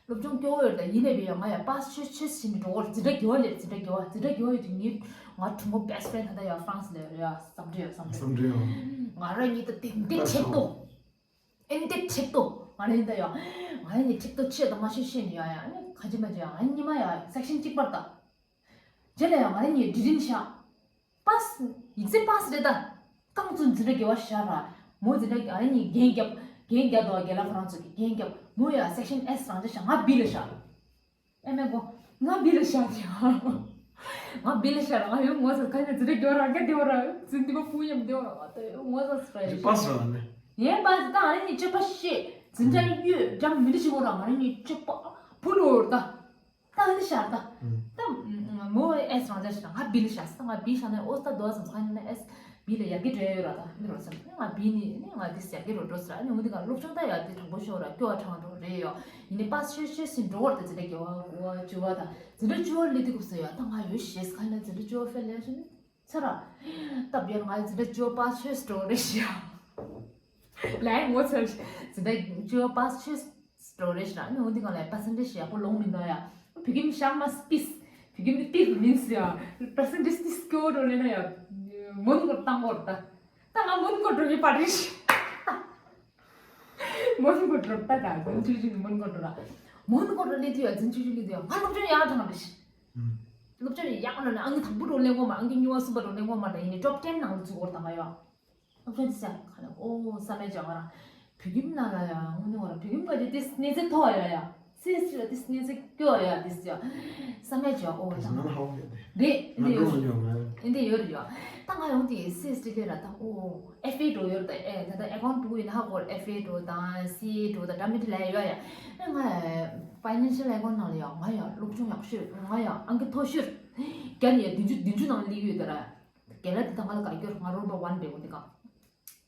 སློབ་སྦྱོང་སྐྱོ་བོ་ཡོད་ད་ཡིན་ནས་བས་ཡ་ང་ཡ་པཱས་ཆོས་ཆོས་ཟིན་འགྲོ་གོ་འཛིན་གྲྭ་དགེ་བ་ལས་འཛིན་གྲྭ་དགེ་བ་འཛིན་གྲྭ་དགེ་བ་ཡོད་དུས་ངའི་ང་གྲུང་པོ་བེ་སི་ཕེ་རེན་ད་ད་ཡ་ཧྥ་རན་སི་ལ་ཡ་བསམ་འདྲི་ཡ་བསམ་འདྲི་བསམ་འདྲི་ཡ། ང་ར་ཉིད་ད་དེ་འདི་ཁྲེག་ཏོ། ཨེ་འདི་ཁྲེག་ཏོ། ང་རེ་འདི་ཡ། ང་རེ་ནི་ཁྲེག་ཏོ་ཆེ་དང་མ་ཤེས་ཤེས་ནི་ཡ་ཡ། ཨ་ནི་ཁ་ཅི་མ་ཅི་ཡ། ཨ་ནི་ཉི་མ་ཡ་སེག་ཤན་གཅིག་པར་ད། རྗེས་ལ་ཡ་ང་རེ་ནི་འདྲི་རིན་ཤ། པཱས། ཡིག་ཚད་པཱས་རེད་ད། རྐང་བཙུན་འཛིན་གྲྭ་དགེ་བ་ཤ་ར། མོ་འཛིན་གྲྭ་ཨ་རེ་ནི་རྒན་རྒྱབ། རྒན་རྒྱབ་དོ་རྒན་ལགས་ཁོ་རང་ཚོ་གི་རྒན་རྒྱབ། མོ་ཡ་སེག་ཤན་ཨེས་རང་ཅག་ཤ་ང་བི་ལ་ཤ། ཨེ་མེ་གོ། ང་བི་ལ་ཤར་ཀྱང་། ང་བི་ལ་ཤར་ང་ཡོང་ངོ་ས་ཁ་ནས་ཛི་རེ་རྒྱོ་ར་ག་དེ་བ་ར་ཛི་འདི་བ་ཕུ་ཡམ་དེ་བ་ར་ང་ད་ཡོང་ངོ་ས་སི་ར་ཡོད། པ་སི་ར་ནི། ཡེ་པ་སི་ད་ང་རེ་ནི་ཅོ་པ་ཤེ་ཛི་འདྲ་ཡོད་འཇམ་མི་འདི་ཤི་གོ་ར་ང་རེ་ནི་ཅོ་པ་ཕུ་ལོ་ར་ད། ད་ནི་ཤར་ད། ད་མོ་ཨེ་སི་རང་ཅག་ཤི་ད་ང་བི་ལ་ཤར་སི་ད་ང་བི་ཤར་ནས་ཨོ་སི་ད་དོ་སམ་ཁ་ནས་ཨེ་སི། བི་ལ་ཡར་རྒྱས་འགྲོ་ཡོད་ར་ད་མི་རོ་སམ་ང་བི་ནི་ནི་ང་དེ་ཡར་རྒྱས་རོ་འགྲོ་སི་ར་ནི་འོ་འདི་ག་སློབ་སྦྱོང་ད་ཡར་དེ་དྲང་པོ་ཤོར་ར་སྐྱོ་བ་དྲང་འགྲོ་རེད་ཡོ། ཡིན་ནི་པཱས་ཤོད་ཤོད་སི་འགྲོ་བར་ད་འཛིན་གྲྭ་བརྒྱད་པ་དགུ་པ་བཅུ་པ་ད་འཛིན་གྲྭ་བཅུ་པ་སླེབས་དུས་སྐབས་སུ་ཡ་ད་ང་ཡོད་ཤེས་ཁ་ན་འཛིན་གྲྭ་བཅུ་པ་ཕེལ་ལས་ཤི་ནི་ཚ་ར། སྟབས་ཡར་ང་འཛིན་གྲྭ་བཅུ་པ་པཱས་ཤོད་སི་འགྲོ་རེད་ཤི་ཡ། ལའི་ངོ་ཚ་འཛིན་གྲྭ་བཅུ་པ་པཱས་ཤོད་སི་འགྲོ་རེད་ཤི་ར་ནི་འོ་འདི་ག་ལ་པར་སེན་ཊེ་ཇི་ཡག་པོ་ལོང་མི་འདུག་ཡ། བོད་ཁྱིམ་ཤག་མ་སི་ཏིས། བོད་ཁྱིམ་ཏིས་མིན་སི་ཡ། པར་སེན་ཊེ་ཇི་ཏིས་སྐྱོ་འགྲོ་ལེ་ན་ཡ། མོན་གོ་བཏང་གོ་ར་ད། ད་ང་མོན་གོ་འགྲོ་གི་པར་རེད་ཤི། མོན་གོ་འགྲོ་ད་ད་འཛིན་ཆུ་ཆུ་ནི་མོན་གོ་འགྲོ་ར། མོན་གོ་འགྲོ་ལེ་དུས་ཡ་འཛིན་ཆུ་ཆུ་ལེ་དུས་ཡ་ང་སློབ་སྦྱོང་ཡག་དྲང་རེད་ཤི། སློབ་སྦྱོང་ཡག་ལ་ནི་ཨང་ཀི་དང་པོ་འགྲོ་ལེན་གོ་མ་ཨང་ཀི་གཉིས་པ་གསུམ་པ་འགྲོ་ལེན་གོ་མ་ད་ཡིན་ནི་ཊོབ་ཊེན་ནང་ལ་ཚུད་གོ་ར་ད་ང་ཡ། སློབ་སྦྱོང་འདི་ཟེར་ཁ་ནས་ཨོ་བསམ་མེད་བྱ་བ་ར། བོད་ཁྱིམ་ནང་ལ་ཡ་དངོས་གནས་བ་ར་བོད་ཁྱིམ་ག་ཅིག་ཏིས་གནས་ཚད་མཐོ་བ་ཡ་ཡ། སི་ཨེས་ཊི་ལ་ཏིས་གནས་ཚད་སྐྱོ་བ་ཡ་ཏིས་ཡ། བསམ་མེད་བྱ་བ་ཨོ་ད། ང་ཧ་བ་ཡ་དེ། རེད་ཨིན་དེ་ཡོད། ང་འགྲོ་མ་མྱོང་ང་། ཨིན་དེ་ཡོད་རེད་ཡ། ད་ང་ཡོང་དེ་སི་ཨེས་ཊི་ལ་ར་ད་ཨོ་ཨེཕ་ཨེ་འགྲོ་ཡོད་ར་ད་ཨེ་ད་ད་ཨེ་ཀའུན་ཊི་འགྲོ་ཡིན་ཧ་གོ་ཨེཕ་ཨེ་འགྲོ་དང་སི་ཨེ་འགྲོ་ད་འདྲ་མི་འདྲ་ལ་ཡ་ཡོད་ཡ། ཨེ་ང་ཕའི་ནན་ཤལ་ཨེ་ཀའུན་ཊི་ནང་ལ་ཡ་ང་ཡ་སློབ་སྦྱོང་ཡག་ཤོས་ང་ཡ་ཨང་ཀི་མཐོ་ཤོས། རྒྱ་ནི་ཡ་བདུན་ཅུ་བདུན་ཅུ་ནང་སླེབས་ཡོད་ད་ར། རྒན་ལགས་འདི་དང་ང་ལ་ག་སྐྱོར་ང་རོལ་པ་ཝན་རེད་འོ་འདི་ག་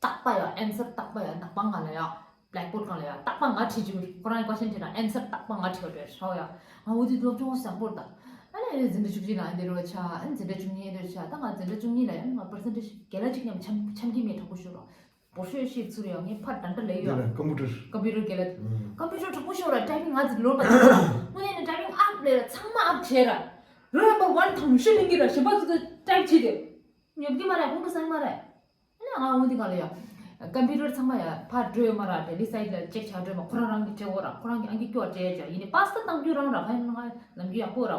རྟག་པ་ཡ་ཨན་སར་རྟག་པ་ཡ་ནག་པང་ང་ལ་ཡ་བྷེ་ལེག་བོར་ཌི་གང་ལ་ཡ་རྟག་པ་ང་བྲིས་རྒྱུ་ཁོ་རང་ཀོ་ཤན་དྲིས་ན་ཨན་སར་རྟག་པ་ང་བྲིས་པ་རེད་ཤོག་ཡ། ང་འོ་དེ་སློབ་སྦྱོང་བཟང་པོ་རེད་ད། ཨ་ནི་འཛིན་གྲྭ་བཅུ་གཅིག་ནང་འདི་རུ་ཆ་ཨ་ནི་འཛིན་གྲྭ་བཅུ་གཉིས་འདི་རུ་ཆ་ད་ང་འཛིན་གྲྭ་བཅུ་གཉིས་ལ་ཡ་ང་པར་སེན་ཊེ་ཇི་རྒན་ལགས་གཅིག་མཉམ་འཆམ་འཆམ་གྱི་མེད་དྲག་པོ་ཤོར་རོགས། བོར་ཤོས་ཤིག་ཚུར་ཡོང་ངས་ཕར་འདྲ་འདྲ་ལས་ཡོད། ཀམ་པུ་ཊར། ཀམ་པུ་ཊར་རྒན་ལགས། ཀམ་པུ་ཊར་དྲག་པོ་ཤོར་ར་ཊའི་པིང་ང་ཚོ་ལོར་པ་དེ་ཚོ་དངོས་གནས་ནས་ཊའི་པིང་ཨབ་ལས་ར་ཚང་མ་ཨབ་བྱས་ར། རོལ་པ་ཝན་དང་ཤོ་ལིང་གི་ར་ཞེ་པ་ཚོ་ཊའིབ་བྱས་ཏེ། ཉོབ་ཀྱི་མ་རེད་ཁོང་ཁྲོ་ཟ་གི་མ་རེད། ཨ་ནི་ང་འོང་དེ་ག་ལ་ཡ། ཀམ་པུ་ཊར་ཚང་མ་ཡ་ཕར་འགྲོ་ཡོད་མ་ར། ཌེ་ལི་སའིཌ་ལ་ཅེག་བྱ་འགྲོ་མ། ཁོ་རང་རང་གི་སྤྲད་འོ་ར། ཁོ་རང་གི་ཨང་ཀི་སྐྱོར་སྤྲད་ཡ་ཅག་ཡིན་ནི་པཱ་སི་ད་བཏང་རྒྱུ་རང་ར། ཕ་ཡིན་ང་ལམ་རྒྱུ་ཡག་པོ་ར།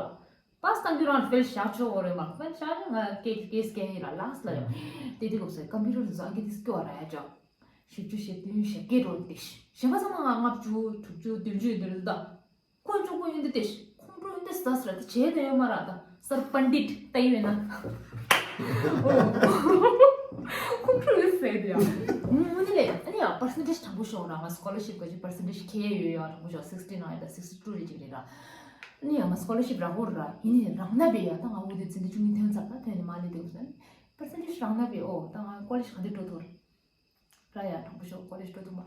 པཱ་སི་བཏང་རྒྱུ་རང་ཕེལ་བཞག་ཆོག་འོ་རེད་མ། ཕེལ་བཞག་ནི་ང་ཀེ་ཀེ་སི་ཀེ་ཡིན་ར། ལཱ་སི་ལ་ཡ་དེ་དུས་སྐབས་སུ་ཀམ་པུ་ཊར་དེ་ཚོ་ཨང་ཀི་དེ་སྐྱོར་ར་ཡ་ཅག་བཞི་བཅུ་ཞེ་བདུན་ཞེ་བརྒྱད་འགྲོ་དེ་གཞན་པ་ཚང་མ་ང་ལྔ་བཅུ་དྲུག་ཅུ་བདུན་ཅུ་འདི་རེད་ད། ཁོང་ཆུང་ཀུ་ཡོན་ཏན་ཏེ། ཁོང་ཁྲོ་ཡོན་ཏན་ཟ་ཟེར་ཏེ་བྱས་ཏེ་ཡོད་མ་ར་ད། སར་པཎྜི་ཏ་ལྟ་ཡི་ཡོད་ན། ཁོང་ཁྲོ་ཡོད་ཟེར་ཏེ་ཡ། ངོ་ནི་ལས་ཨ་ནི་ཡ་པར་སེན་ཊེཇ་དྲང་པོ་ཤོག་ར། ང་སི་ཀོ་ལར་ཤིབ་ག་ཅི་པར་སེན་ཊེཇ་ཁེ་ཡོད་ཡ་དྲང་པོ་ཤོག་སིག་སི་ཊི་ནའིན་དང་སིག་སི་ཊི་ཊུ་རེ་ཅིག་རེད་ར། ཨ་ནི་ཡ་ང་སི་ཀོ་ལར་ཤིབ་རག་གོ་ར། ཡིན་ནི་རག་ན་བས་ཡ་ད་ང་འོ་དེ་ཚེ་འདི་བཅུ་གཉིས་ཐོན་ཚར། ད་ཐོན་ནི་མ་ལས་དེ་གོ་ས་ནི་པར་སེན་ཊེཇ་རག་ན་བས་ཨོ་ད་ང་ཀོ་ལེཇ་ག་འདི་འགྲོ་ཐུབ་ར། ར་ཡ་དྲང་པོ་ཤོག་ཀོ་ལེཇ་འགྲོ་ཐུབ་མ།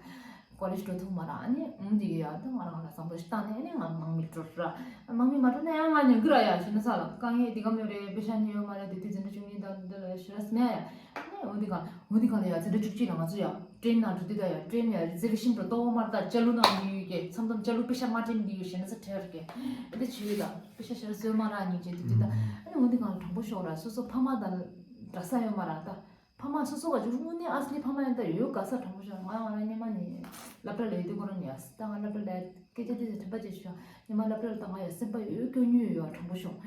ཀོ་ལེཇ་འགྲོ་ཐུབ་མ་ར། ཨ་ནི་ཨུམ་འདི་གི་ཡ་ད་ང་རང་ལ་བསམ་བློ་ཞིག་བཏང་ནས་ཨ་ནི་ང་དམག་མི་འགྲོ་ར། དམག་མི་མ་འགྲོ་ན་ཡང་ང་ཉན་གི་ར་ཡ། ཞེ་ན་ས་ལ་དཀའ་ངལ་འདི་ག་མེད་རེད། པེ་ཤ་ནི་ཡོད་མ་རེད། དེ་དུས་འཛིན་གྲྭ་བཅུ་གཉིས་དང་འདི་ལ་ཞེ་ན་སྨྲས་ཡ། ཨ་ནི་འོ་འདི་ག་འོ་འདི་ག་ལ་ཡ་འཛིན་གྲྭ་བཅུ་གཅིག་ལ་ང་ཚོ་ཡ་ཀྲེན་ནང་འགྲོ་དུས་ད་ཡ་ཀྲེན་ཡ་རི་ཛར་ཝེ་ཤན་འགྲོ་ཏོག་མ་ར། ད་ཅ་ལུ་ནང་འདི་ཡོད་ཀྱི་མཚམས་མཚམས་ཅ་ལུ་པེ་ཤ་མ་སྤྲད་འདི་ཡོད། ཞེ་ན་ས་ཁྲེར་ཀྱི་ཨ་འདི་བྱེད་ཡོད་ད། པེ་ཤ་ཞེ་ན་སོན་མ་ར་ཉིན་བྱེད་དུས་དུས་ད། ཨ་ནི་འོ་འདི་ག་དྲང་པོ་ཤོག་ར། སོ་སོ་ཕ་མ་དང་འདྲ་ས་ཡོད་མ་ར་ད། ཕ་མ་སོ་སོ་ག་ཅིག་དངོས་གནས་ཨ་སི་ལི་ཕ་མ་ཡིན་ད་ཡོད་ག་ས་དྲང་པོ་ཤོད། ང་ང་རང་སྔོན་མ་ནས་སློབ་གྲྭ་ལ་ཡོད་དུས་ཁོ་རང་ནས་ཨ་སི་ད་ང་སློབ་གྲྭ་ལ་སྐད་ཆ་དེ་ཚོ་དྲན་པ་བརྗེད་ཤོག་སྔོན་མ་སློབ་གྲྭ་ལ་ད་ང་ཡ་སེམས་པ་ཡོད་སྐྱོ་ཉུལ་ཡོད་དྲང་པོ་ཤོད།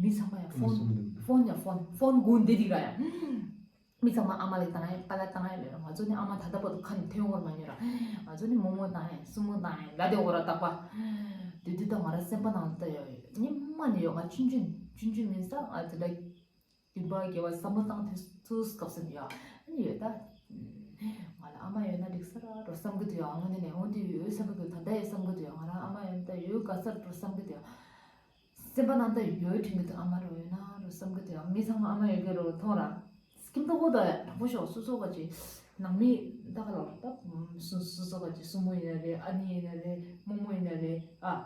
མི་ཚང་མ་ཡ་ཕོན་ཕོན་ཡ་ཕོན་ཕོན་དགོས་འདི་རིགས་ར་ཡ། མི་ཚང་མ་ཨ་མ་ལ་བཏང་ཡ་པཱ་ལགས་བཏང་ཡ་ལས་ར། ང་ཚོ་ནི་ཨ་མ་ད་ལྟ་བར་དུ་ཁ་ནས་ཐོན་འོར་མ་ཉོ་ར། ང་ཚོ་ནི་རྨོ་མོ་བཏང་ཡ་སྲུ་མོ་བཏང་ཡ་ལ་དེ་འོ་ར་རྟག་པ། དེ་དུས་ད་ང་ར་སེམས་པ་ནང་ད་ཡ་སྔོན་མ་ནས་ཡོད། ང་ཆུང་ཆུང་ཆུང་ཆུང་མིན་ས་ཨ་དེ་ལ། བདུན་པ་བརྒྱད་པ་བསམ་བློ་བཏང་ཐུབ་ཐུབ་སྐབས་སུ་ཡ། ཨ་ནི་ཡོད་ད། ང་ལ་ཨ་མ་ཡོད་ན་འགྲིག་ས་ར་འགྲོ་བསམ་གི་འདུག་ཡ། དངོས་གནས་ནས་འོ་དེ་ཡོད་བསམ་གི་འདུག་ད་ལྟ་ཡོད་བསམ་གི་འདུག་ཡ། ང་རང་ཨ་མ་ཡོད་ན་ད་ཡོད་ག་སར་འགྲོ་བསམ་གི་འདུག་ཡ། སེམས་པ་ནང་ད་ཡོད་དྲན་གི་འདུག་ཨ་མ་རོ་ཡོད་ན་རོ་བསམ་གི་འདུག་ཡ། མི་ཚང་མ་ཨ་མ་ཡོད་གི་རོ་མཐོང་ར། སྐྱིད་མདོག་པོ་ད་ཡ་དྲང་པོ་ཤོག་སོ་སོ་ག་ཅིག་ནང་མི་ད་ག་ལ་ད་སོ་སོ་ག་ཅིག་སྲུ་མོ་ཡིན་ན་རེད། ཨ་ནེ་ཡིན་ན་རེད། རྨོ་མོ་ཡིན་ན་རེད་ཨ།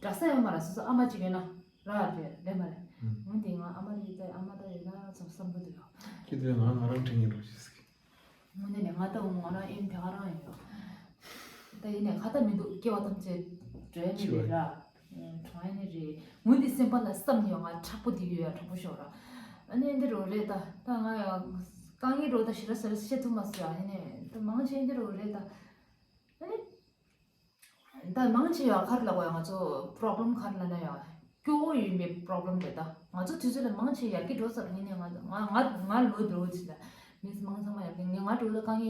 འདྲ་ས་ཡོད་མ་ར། སོ་སོ་ཨ་མ་གཅིག་ཡོད་ན་ར་རེད་རེད་མ་རེད། ཨང་། འོན་ཏེ་ང་ཨ་མ་རེད་ད་ཨ་མ་ད་ཡོད་ན་ཚོ་བསམ་གི་འདུག་ཡོ། ཁྱེད་ཚོས་ང་ང་རང་དྲན་གྱི་འགྲོ་ཞེས་ཟེར་གི། དངོས་གནས་ནས་ང་ད་འོང་ང་རང་ཨེམ་དེ་ག་རང་ཡོད། ད་ཡིན་ནས་ཁ་ད་མི་འདུག་སྐྱེ་བ་ཐམས་ཅད་འགྲོ་ཡ་ནི་རེད་ར། གྲོངས་ཡ་ནི་རེད། འོན་ཏེ་སེམས་པ་ལ་བསམ་ནས་ཡོད་ང་དྲག་པོ་དེ་ཡོད་ཡ་དྲག་པོ་ཤོག་ར། ཨ་ནི་འདི་རོ་རེད་ད་ད་ང་ཡ་དཀའ་ངལ་རོ་ད་ཞེ་དྲག་ཞེ་དྲག་བཤད་ཐུབ་མ་སོང་ཡ། ཡིན་ནས་ད་མང་ཆེ་འདི་རོ་རེད་ད། ཨ་ནི། ད་མང་ཆེ་ཡང་ག་རེ་ལབ་དགོས་ཡ། ང་ཚོ་པོ་རོབ་ལེམ་ག་རེ་ལབ་ན་ཡང་སྐྱོ་བོ་ཡིན་པའི་པོ་རོབ་ལེམ་རེད་ད། ང་ཚོ་དུས་ཚོད་ལ་མང་ཆེ་ཡར་རྒྱས་འགྲོ་ས་རེད། ཡིན་ནའི་ང་ང་ང་ང་ལོ་འདྲ་བོ་ཅིག་ལ་མི་མང་ཚང་མ་ཡར་རྒྱས་ངས་ང་འགྲོ་ལ་དཀའ་ངལ་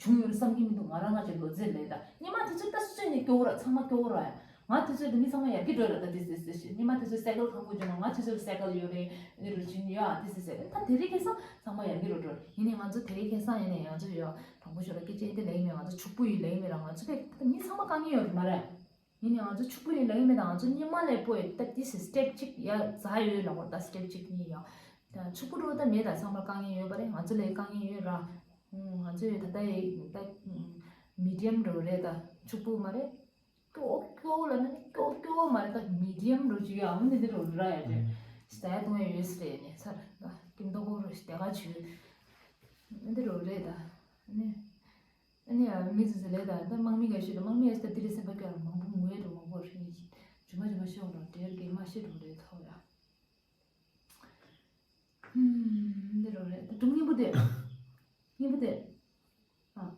བྱུང་ཡོད་རེད་བསམ་གྱི་མི་འདུག་ང་རང་ང་ཅིག་ལོ་ཚད་ལས་ད་སྔོན་མ་དུས་ཚོད་ད་སུ་ཚོད་ནས་སྐྱོ་བོ་ར་ཚང་མ་སྐྱོ་བོ་ར་ཡ། ང་དུས་ཚོད་དུ་མི་ཚང་མ་ཡར་རྒྱས་འགྲོ་ལ་ད་དེ་སེ་སེ་ཤི་སྔོན་མ་དུས་ཚོད་སའི་ཀལ་ཁང་པོ་བྱུང་ན་ང་དུས་ཚོད་སའི་ཀལ་ཡོད་རེད། འདི་རུ་ཕྱིན་ཡོད་ཨ་དེ་སེ་སེ་ད་དེ་རིང་ཁ་སང་ཚང་མ་ཡར་རྒྱས་འགྲོ་འགྲོ་ཡིན་ནའི་ང་ཚོ་དེ་རིང་ཁ་སང་ཡིན་ནའི་ང་ཚོ་ཡོད། དྲང་པོ་ཞུ་ན་སྐད་ཆ་འདི་ལབ་ཀྱི་མེད། ང་ཚོ་ཕྱུག་པོ་ཡིན་ལབ་ཀྱི་མེད་ར། ང་ཚོ་ཕ་གི་མི་ཚང་མ་དཀའ་ངལ་ཡོད་རེད་མ་རེད། ཡིན་ནའི་ང་ཚོ་ཕྱུག་པོ་ཡིན་ལབ་ཀྱི་མེད་ད། ང་ཚོ་སྔོན་མ་ལས་པོ་ཡི་ད་this is step གཅིག་ཡ་ཛ་ཡོད་ལབ་དགོས་ད་step གཅིག་གཉིས་ཡ། ད་ཕྱུག་པོ་འགྲོ་ད་མེད་ད། ཚང་མར་དཀའ་ངལ་ཡོད་པ་རེད། ང་ཚོ་ལས་དཀའ་ངལ་ཡོད་ར། ང་ཚོ་ཡི་ད་ད་ཡི་ད་མི་ཌི་ཡམ་འགྲོ་རེད་ད། ཕྱུག་པོ་མ་རེད། སྐྱོ་སྐྱོ་ལབ་ན་ནི་སྐྱོ་སྐྱོ་མ་རེད་ད། མི་ཌི་ཡམ་འགྲོ་ཅིག་ཡ་འོ་ནི་འདི་རོ་ར་ཡ་ཅེ། ད་ཡ་གཏོང་ཡ་ཡོད་སྲིད་ནས་ཚར་ད་སྐྱིད་མདོག་པོ་རོ་ཞིག་དེ་ག་བྱོས། འདི་རོ་རེད་ད། ནི། ཨ་ནི་ཡང་མི་ཚོས་ལས་ད་ད་དམག་མི་ག་ཤེས་ད་དམག་མི་ཡ་ཤེས་ད་དེ་རེད་སེམས་པ་སྐྱོ་ར་མང་པོ་ངུ་ཡ་འགྲོ་མང་པོ་རེད། ཇུ་མ་ཇུ་མ་ཤེས་འོང་ར་དེར་གེ་མ་ཤེས་འགྲོ་རེད་ཐོག་ཡ། ཧུམ། འདི་རོ་རེད་ད་སྒྲུང་སྙན་པོ་དེ། སྙན་པོ་དེ། ཨ།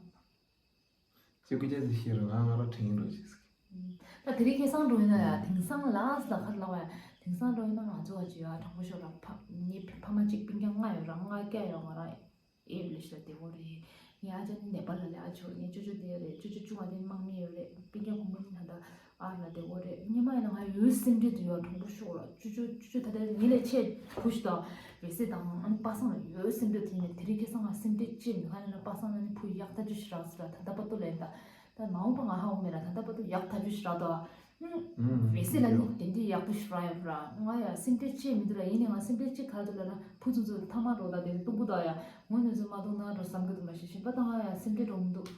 ཅི་སྐུ་ཅག་ཅིག་ཤེས་ར་ང་ང་ར་དྲན་གྱི་འགྲོ་ཅིག་ཟེར། ད་དེ་རིང་ཁ་སང་འགྲོ་ཡིན་ན་ཡ་དེང་སང་ལ་ས་ལ་ཁར་ལ་བ་ཡ་དེང་སང་འགྲོ་ཡིན་ན་ང་ཚོ་བ་ཅི་ཡ་དྲང་པོ་ཤོད་ར་ཕ་ངའི་ཕ་མ་གཅིག་སྤུན་ཀྱག་ལྔ་ཡོད་ར་ལྔ་བརྒྱ་ཡོད་ང་ར། ཨེ་ལེ་ཤ་བདེ་བོ་རེད། ངའི་ཨ་ཅག་ནི་ནེ་པ་ལ་ལས་ཨ་ཅོ་ངའི་ཅོ་ཅོ་དེ་རེད། ཅོ་ཅོ་བཅུ་ང་དེ་དམག་མི་ཡོད་རེད། སྤུན་ཀྱག་ཕོ་མོ་ནི་ད་ལྟ་ཨར་ལ་བདེ་བོ་རེད། སྔོན་མ་ཡིན་ན་ང་ཡོད་སེམས་ཁྲལ་དུ་ཡོད་དྲང་པོ་ཤོག་ལ་ཅོ་ཅོ་ཅོ་ཅོ་ད་ལྟ་ངའི་ལས་ཆེ་བུ་ཞིག་དང་བེ་སེ་དང་ཨ་ནི་པ་སངས་ལ་ཡོད་སེམས་ཁྲལ་དུ་ཡིན་ནས་དེ་རིང་ཁ་སང་ང་སེམས་ཁྲལ་ཅི་མི་ཁ་ནས་ན་པ་སངས་ལ་ནི་བུ་ཡག་ཐག་ཆོད་ཞིག་རག་ཟེར་ལ་ད་ལྟ་བར་དུ་ལས་ད་ད་མ་འོངས་པ་ང་ཧ་གོ་མེད་ལ་ད་ལྟ་བར་དུ་ཡག་ཐག་ཆོད་ཞིག་རག་དོ། ཨུམ། བེ་སེ་ལ་ནི་དེ་འདྲའི་ཡག་པོ་ཞིག་རག་ཡོད་ར། ང་ཡ་སེམས་ཁྲལ་ཅི་མི་འདུག་ར། ཡིན་ནའི་ང་སེམས་ཁྲལ་ཅི་ག་རེ་འདུག་ལབ་ན་བུ་ཚོ་ཚོ་ཐ་མག་འགྲོ་ད་དེ་གཏུམ་པོ་ད་ཡ་ངོ་ནས་ཚོ་མ་གཏོང་ན་འགྲོ་བསམ་གི་འདུག་མ་ཤེས་གཞན་པ་ད་ང་ཡ་སེམས་ཁྲལ་འགྲོ་མི་འདུག་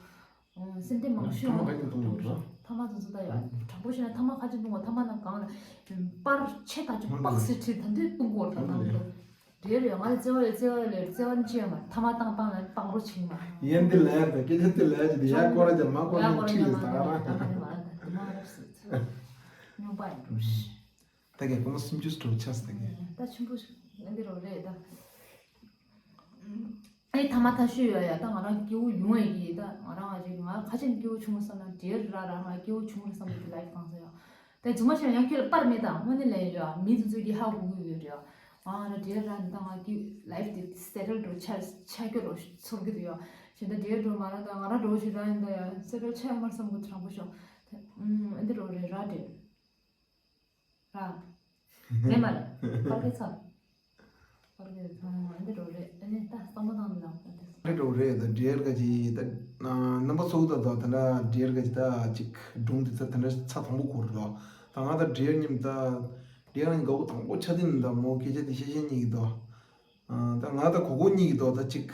ཨུམ། སེམས་ཁྲལ་མང་ཤོས་ཐ་མག་ཡོང་ག་ཅིག་གཏོང་དགོས་ར། ཐ་མག་ཚོ་ཚོ་ད་ཡ་དྲང་པོ་བཤད་ན་ཐ་མག་ཁ་ཅིག་གཏོང་བ་ཐ་མག་ནང་གང་ལ་པར་ཆེ་ཐག་ཆོད་པགས་སེ་ཁྲིད་ད་འདུག་གཏུམ་པོ་ར་ད་ནང་དུ། རེད་རེད། ང་ལ་བརྩེ་བ་ཡོད་བརྩེ་བ་ཡོད་ལས་བརྩེ་བ་ཅི་ཡང་མ་ཐ་མག་བཏང་བཏང་ལ་སྤང་རོགས་བྱིང་མ། ཡན་འདི་ལ་ཡར་དང་སྐད་ཆ་འདི་ལ་ཡར་གྱི་འདི་ཡར་སྐོར་ར་ཀྱང་མ་སྐོར་ཡར་ནས་སྐོར་ཁྲིད་ལས་ཀྱང་ད་མ་ར། ད་མ་ར་ད་མ་ར་སི་སྨྱོན་པ་ཡིན་འགྲོ་ཤི། ད་གས་སྐར་མ་སུམ་ཅུ་སྤྲོ་ཆགས་ད་གས། ད་ཆུན་པོ་ཞིག་འདི་རོ་རེད་ད། ཨེ་ཐ་མ་ཐ་ཤོས་ཡོད་ཡ། ད་ང་རང་སྐྱིད་པོ་ཡོང་ཡ་གི། ད་ང་རང་ཨ་ཅེ་ང་ཁ་ཆེམས་སྐྱིད་པོ་བྱུང་བསམ་ན་འདྲེར་ར་ར་ང་སྐྱིད་པོ་བྱུང་བསམ་གི་ལའིབ་གང་ས་ཡ། ད་རྫུན་མ་བཤད་ན་ཡང་ཁྱོད་ལ་པར་མེད་དང་དངོས་གནས་ལས་ཡ་མི་དེ་ཚོ་གི་ཧ་གོ་གི་ཡོད་རེད་ཡ། ང་ང་རང་འདྲེར་ར་ནི་ད་ང་གི་ལའིབ་དེ་སེ་ཊལ་འགྲོ་ཆ་ཆ་སྐྱོ་རོ་ཚོར་གི་འདུག་ཡ། ཞེ་ད་འདྲེར་འགྲོ་མ་ར་ད་ང་རང་འགྲོ་ཞིག་ར་ཡིན་ད་ཡ་སེ་ཊལ་ཆ་ཡ་མར་བསམ་གི་དྲང་པོ་ཤོག་ཨུམ་ཨ་འདི་རོ་རེད་ར་འདྲེར། ར། རེད་མ་རེད། པར་གྱི་ཚབ། པར་གྱི་ཚབ་འདི་འགྲོ་རེད། ཨ་ནི་ད་གཙང་མ་དང་ལ་ད་དེ། འདི་འགྲོ་རེད། ད་འདྲེར་ག་ཅི་ད་རྣམ་པ་ཚོ་ད་ད་ད་འདྲེར་ག་ཅི་ད་ཅིག་སྒྲུང་འདི་ད་ད་ཚ་དང་པོ་གོ་རེད་ལོ། ད་ང་ད་འདྲེར་ཉིམ་ད་འདྲེར་ང་གོ་དང་པོ་ཆ་དེ་ནི་ད་མོ་སྐད་ཆ་དེ་བཤད་བཤད་ཉིག་ད། ད་ང་ད་གོ་གོ་གཉིས་ཀྱི་དོ་ད་ཅིག་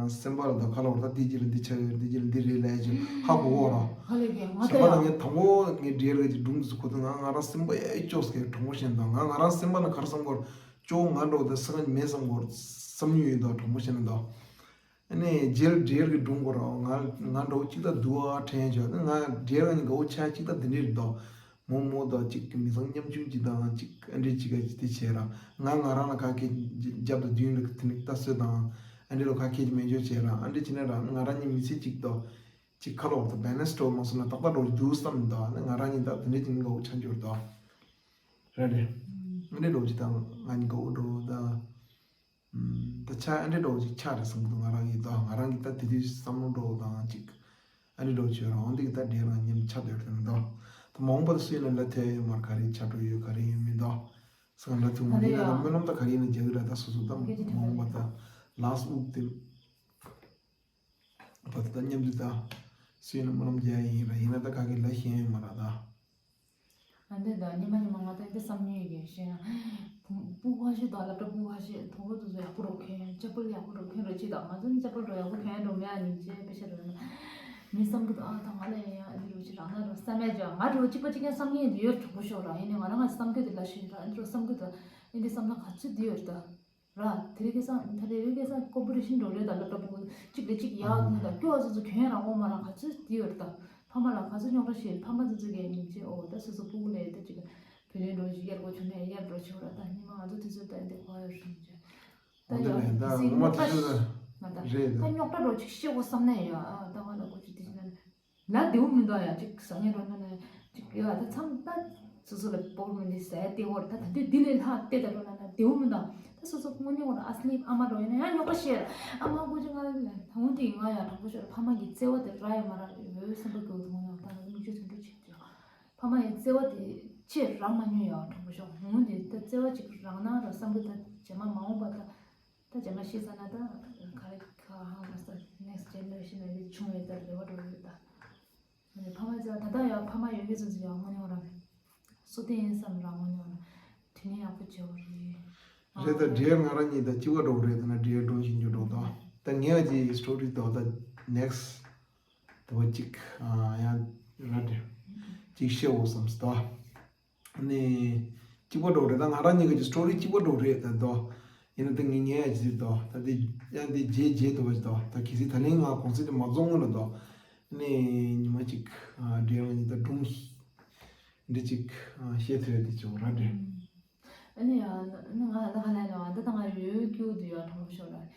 སེམས་པ་ལ་ད་ཁ་ལོ་ད་འདི་ཅི་ལ་འདི་ཆ་ཡོད་འདི་ཅི་ལ་འདི་རེད་ལས་ཅིག་ཧ་གོ་གོ་ར། ཧ་ལས་ཀྱི་ང་ད་ཡ། ད་ངས་དང་པོ་ངས་འདྲེར་ག་ཅིག་སྒྲུང་འདི་ཚོ་གོ་དུས་ང་ང་རང་སེམས་པ་ཡ་ཅོག་སྐད་དྲང་པོ་བཤད་ན་ད་ང་ང་རང་སེམས་པ་ལ་ག་རེ་བསམ་གོ་ཅོག་ང་འགྲོ་ད་ས་ང་མེད་བསམ་གོ་བསམ་མྱོང་ཡོད་དོ་དྲང་པོ་བཤད་ན་ད། ཨ་ནི་རྗེས་འབྲེལ་གྱི་སྒྲུང་གོ་ར་ང་ང་འགྲོ་གཅིག་ད་དུ་བ་ཕྲན་ཆོག་ང་འབྲེལ་ག་ནི་དགའ་བོ་ཆ་གཅིག་ད་འདི་འདྲས་རེད་དོ། མོ་མོ་དང་གཅིག་གི་མི་ཚང་མཉམ་ཆུང་གཅིག་དང་གཅིག་ཨ་འདྲས་གཅིག་ག་དེ་བྱས་ར་ང་ང་རང་ལ་ཁ་སྐད་རྒྱབ་ཏུ་བདུན་ལ་དེ་ནི་ལྟ་སྲོལ་དང་ཨ་འདྲས་ལ་ཁ་སྐད་ཀྱི་མེད་འཇོག་བྱས་ར་ཨ་འདྲས་བྱས་ན་ར་ང་རང་གཉིས་མི་ཚེ་གཅིག་དོ་གཅིག་ཁ་ལོག་ཏུ་བེ་ལན་སི་འགྲོ་མ་སོང་ན་ཏག་ཏག་འགྲོ་འདུག་བསམ་དོ་ང་རང་གཉིས་ད་དེ་འདྲས་གཅིག་ནི་དགའ་བོ་ཆ་འཇོག་དོ་ར་རེད། ཨ་འདྲས་འགྲོ་གཅིག་དང་ང་གཉིས་དགའ་བོ་འགྲོ་ད། ད་ཆ་ཨ་འདྲས་འགྲོ་ཅིག་ཆགས་རེད་བསམ་གི་འདུག་ང་རང་གིས་ད་ང་རང་གིས་ད་དེ་དུས་བསམ་བློ་འགྲོ་དང་ཅིག་ཨ་འདྲས་འགྲོ་ཆོས་རང་འདི་གི་ད་འདྲས་རང་མཉམ་ཆ་སྡོད་དེ་མི་འདུག་ད་མ་འོངས་པ་ད་སུ་ཡིན་ན་ལ་ཐེ་ཡོད་མར་ག་རེ་ཆ་འགྲོ་ཡོད་ག་རེ་ཡོད་མི་འདུག་ས་ག་ལ་ཐུག་མ་ཨ་རེད་ཡ། ད་སྨོན་ལམ་ད་ག་རེ་ཡིན་ན་རྒྱག་གི་ར་ད་སོ་སོ་ད་མ་འོངས་པ་ད་ལཱ་སི་དབུགས་དེ་བ་ད་ད་མཉམ་དུ་ད་སུ་ཡིན་ན་སྨོན་ལམ་རྒྱག་ཡིན་ར་ཡིན་ན་ད་ག་གི་ལ་ཤེས་ཡོད་མ་ར་ད། ང་འདི་ད་ཉི་མ་ཉི་མ་ང་ད་འདི་བསམ་ཉེས་ཀྱི་ཤེས་ན། སྤུ་ཁ་ཤས་དང་སློབ་གྲྭ་སྤུ་ཁ་ཤས་དོ་པོ་དེ་ཚོ་ཡག་པོ་རོགས་མཁན་ཅ་པོ་ཡག་པོ་རོགས་མཁན་རོ་ཅི་དང་ང་ཚོ་ནི་ཅ་པོ་རོ་ཡག་པོ་མཁན་རོ་མེད་ཨ་ནི་ཅེ་དཔེ་ཤ་རོ་ན། མི་བསམ་གི་ད་ཨ་ད་ང་ལ་ཡང་ཡང་འདི་རོ་ཅི་རང་ན་རོ་བསམ་ཡ་ཅི་ང་རོ་གཅིག་པ་གཅིག་ཀྱང་བསམ་ཉེས་འདི་ཡོད་གྲོགས་པོ་ཤོག་ར་ཡིན་ནི་ང་རང་ང་བསམ་གི་འདི་ལ་ཤེས་ར་འདི་རོ་བསམ་གི་ད་ཨ་འདི་བསམ་ན་ག་ཚོད་འདི་ཡོད་ད། ར། དེ་རིང་ཁ་སང་ད་རེས་རིང་ཁ་སང་ཀོམ་པི་ཊི་ཤན་འགྲོ་རེད་ད་སློབ་གྲྭ་ཕྲུ་གུ་གཅིག་ལས་གཅིག་ཡག་ཐོན་ད་སྐྱོ་བ་ཚོ་ཚོ་གྱོན་རང་དབང་མ་རང་ག་ཚོད་དེ་ཡོད་རེད་ད། ཕ་མ་ལ་ག་ཚོད་རྙོག་དྲ་ཞིག་ཕ་མ་ཚོ་ཚོ་གས་ཉིན་བྱེད་འོ་ད་སོ་སོ་ཕྲུ་གུ་ལས་ད་ཅིག་བུད་མེད་འགྲོ་ཞིག་གཡར་དགོས་བྱུང་ནས་གཡར་འགྲོ་ཆེ་བ་ར་ད་ཉི་མ་ང་ཚོ་དུས་ཚོད་ད་འདི་གོ་ཡོད་རེད་ཟེར། ད་འོ་དེ་ཡང་ལས་ད་དེ་སྲིད་ངོ་མ་ཉོག་དེ་ཁྲ་ཚོད་ང་ད་རེད་ད་ད་རྙོག་དྲ་འགྲོ་ཅིག་ཤེས་དགོས་བསམ་ནས་ཡོད་ཨ་ད་ང་ལ་གོ་ཅིག་དེ་ཅིག་ན། ལ་དེའུ་མི་འདུག་ཡ་ཅིག་ཟ་ཉེ་རོ་ན་ན་ཅིག་ཡོད་ད་ཚང་ད་སོ་སོ་ལ་པོར་མི་འདི་ཟ་ཡ་དེ་འོར་ད་ད་དུས་འདི་ལས་ལྷག་བལྟས་ད་རོ་ན་ན་དེའུ་མི་འདུག་ད་སོ་སོ་དངོས་གནས་འོར་ཨ་སི་ལི་ཨ་མ་རོ་ཡིན་ན་ཡང་ཉོག་པ་བཤད་ཨ་མ་ཀུ་ཅི་ང་ད་འོ་དེ་ང་ཡ་དྲང་པོ་ཤོར་ཕ་མ་གི་བརྩེ་བ་དེ་ར་ཡ་མ་ར་ཡོད་སེམས་པ་གོ་དུ་ང་ཡ་ད་ང་མིག་ཆུ་ཐུང་ཐུང་ཆེ་དུ་ཕ་མ་ཡི་བརྩེ་བ་དེ་ཆེ་རག་མ་མྱོང་ཡ་དྲང་པོ་ཤོར་འོ་དེ་ད་བརྩེ་བ་ཅིག་རག་ན་ར་བསམ་གི་ད་རྗེས་མ་མ་འོངས་པ་ད། ད་རྗེས་མ་ཤེས་ས་ན་ད་ག་རེ་ག་ཧང་ལ་ས་next generation ལ་ཆུང་བའི་ད་རེ་བ་འགྲོ་ཡོད་ད། ཕ་མ་ཚོ་ད་ལྟ་ཡང་ཕ་མ་ཡོད་མཁན་ཚོ་ཚོ་ཡང་དངོས་གནས་རང་སུ་བསྟེན་ཡིན་བསམ་རང་དངོས་གནས་རང་དྲིན་ལན་ཡག་པོ་བྱེད་དགོས་རེད། རེད་ད་འབྲེལ་ང་རང་གཉིས་ད་གཅིག་པ་འགྲོ་གི་རེད་ད་ན་འབྲེལ་འགྲོ་བཞིན་རྒྱུ་འགྲོ་ད་ད་ངས་ཀྱི་story ད་ད་next ད་བ་གཅིག་ཡང་ར་འབྲེལ་གཅིག་བཤད་འོ་བསམ་སི་ད། ནི་གཅིག་པ་འགྲོ་རེད་ད་ང་རང་གཉིས་ཀྱི་story་གཅིག་པ་འགྲོ་རེད་ད་དོ། ཡིན་ན་ད་ངས་ངས་ཡ་ཟིག་དོ་ད་དེ་ཡང་དེ་རྗེས་རྗེས་དུ་བ་དོ་ད་གི་སི་ད་ལན་ང་གོང་ཚད་དེ་མ་རྫོང་ངོ་ལ་དོ། ནི་ཉི་མ་གཅིག་འབྲེལ་ང་གཉིས་ད་སྒྲུང་འདི་གཅིག་བཤད་ཐུབ་ཡ་དེ་བྱུང་ར་འདྲེ། ཨ་ནི་ཡ་ང་ད་ག་ལ་ཡ་ད་ད་ང་ཡོད་སྐྱོ་དུ་ཡ་གྲོང་ཤོར་ར།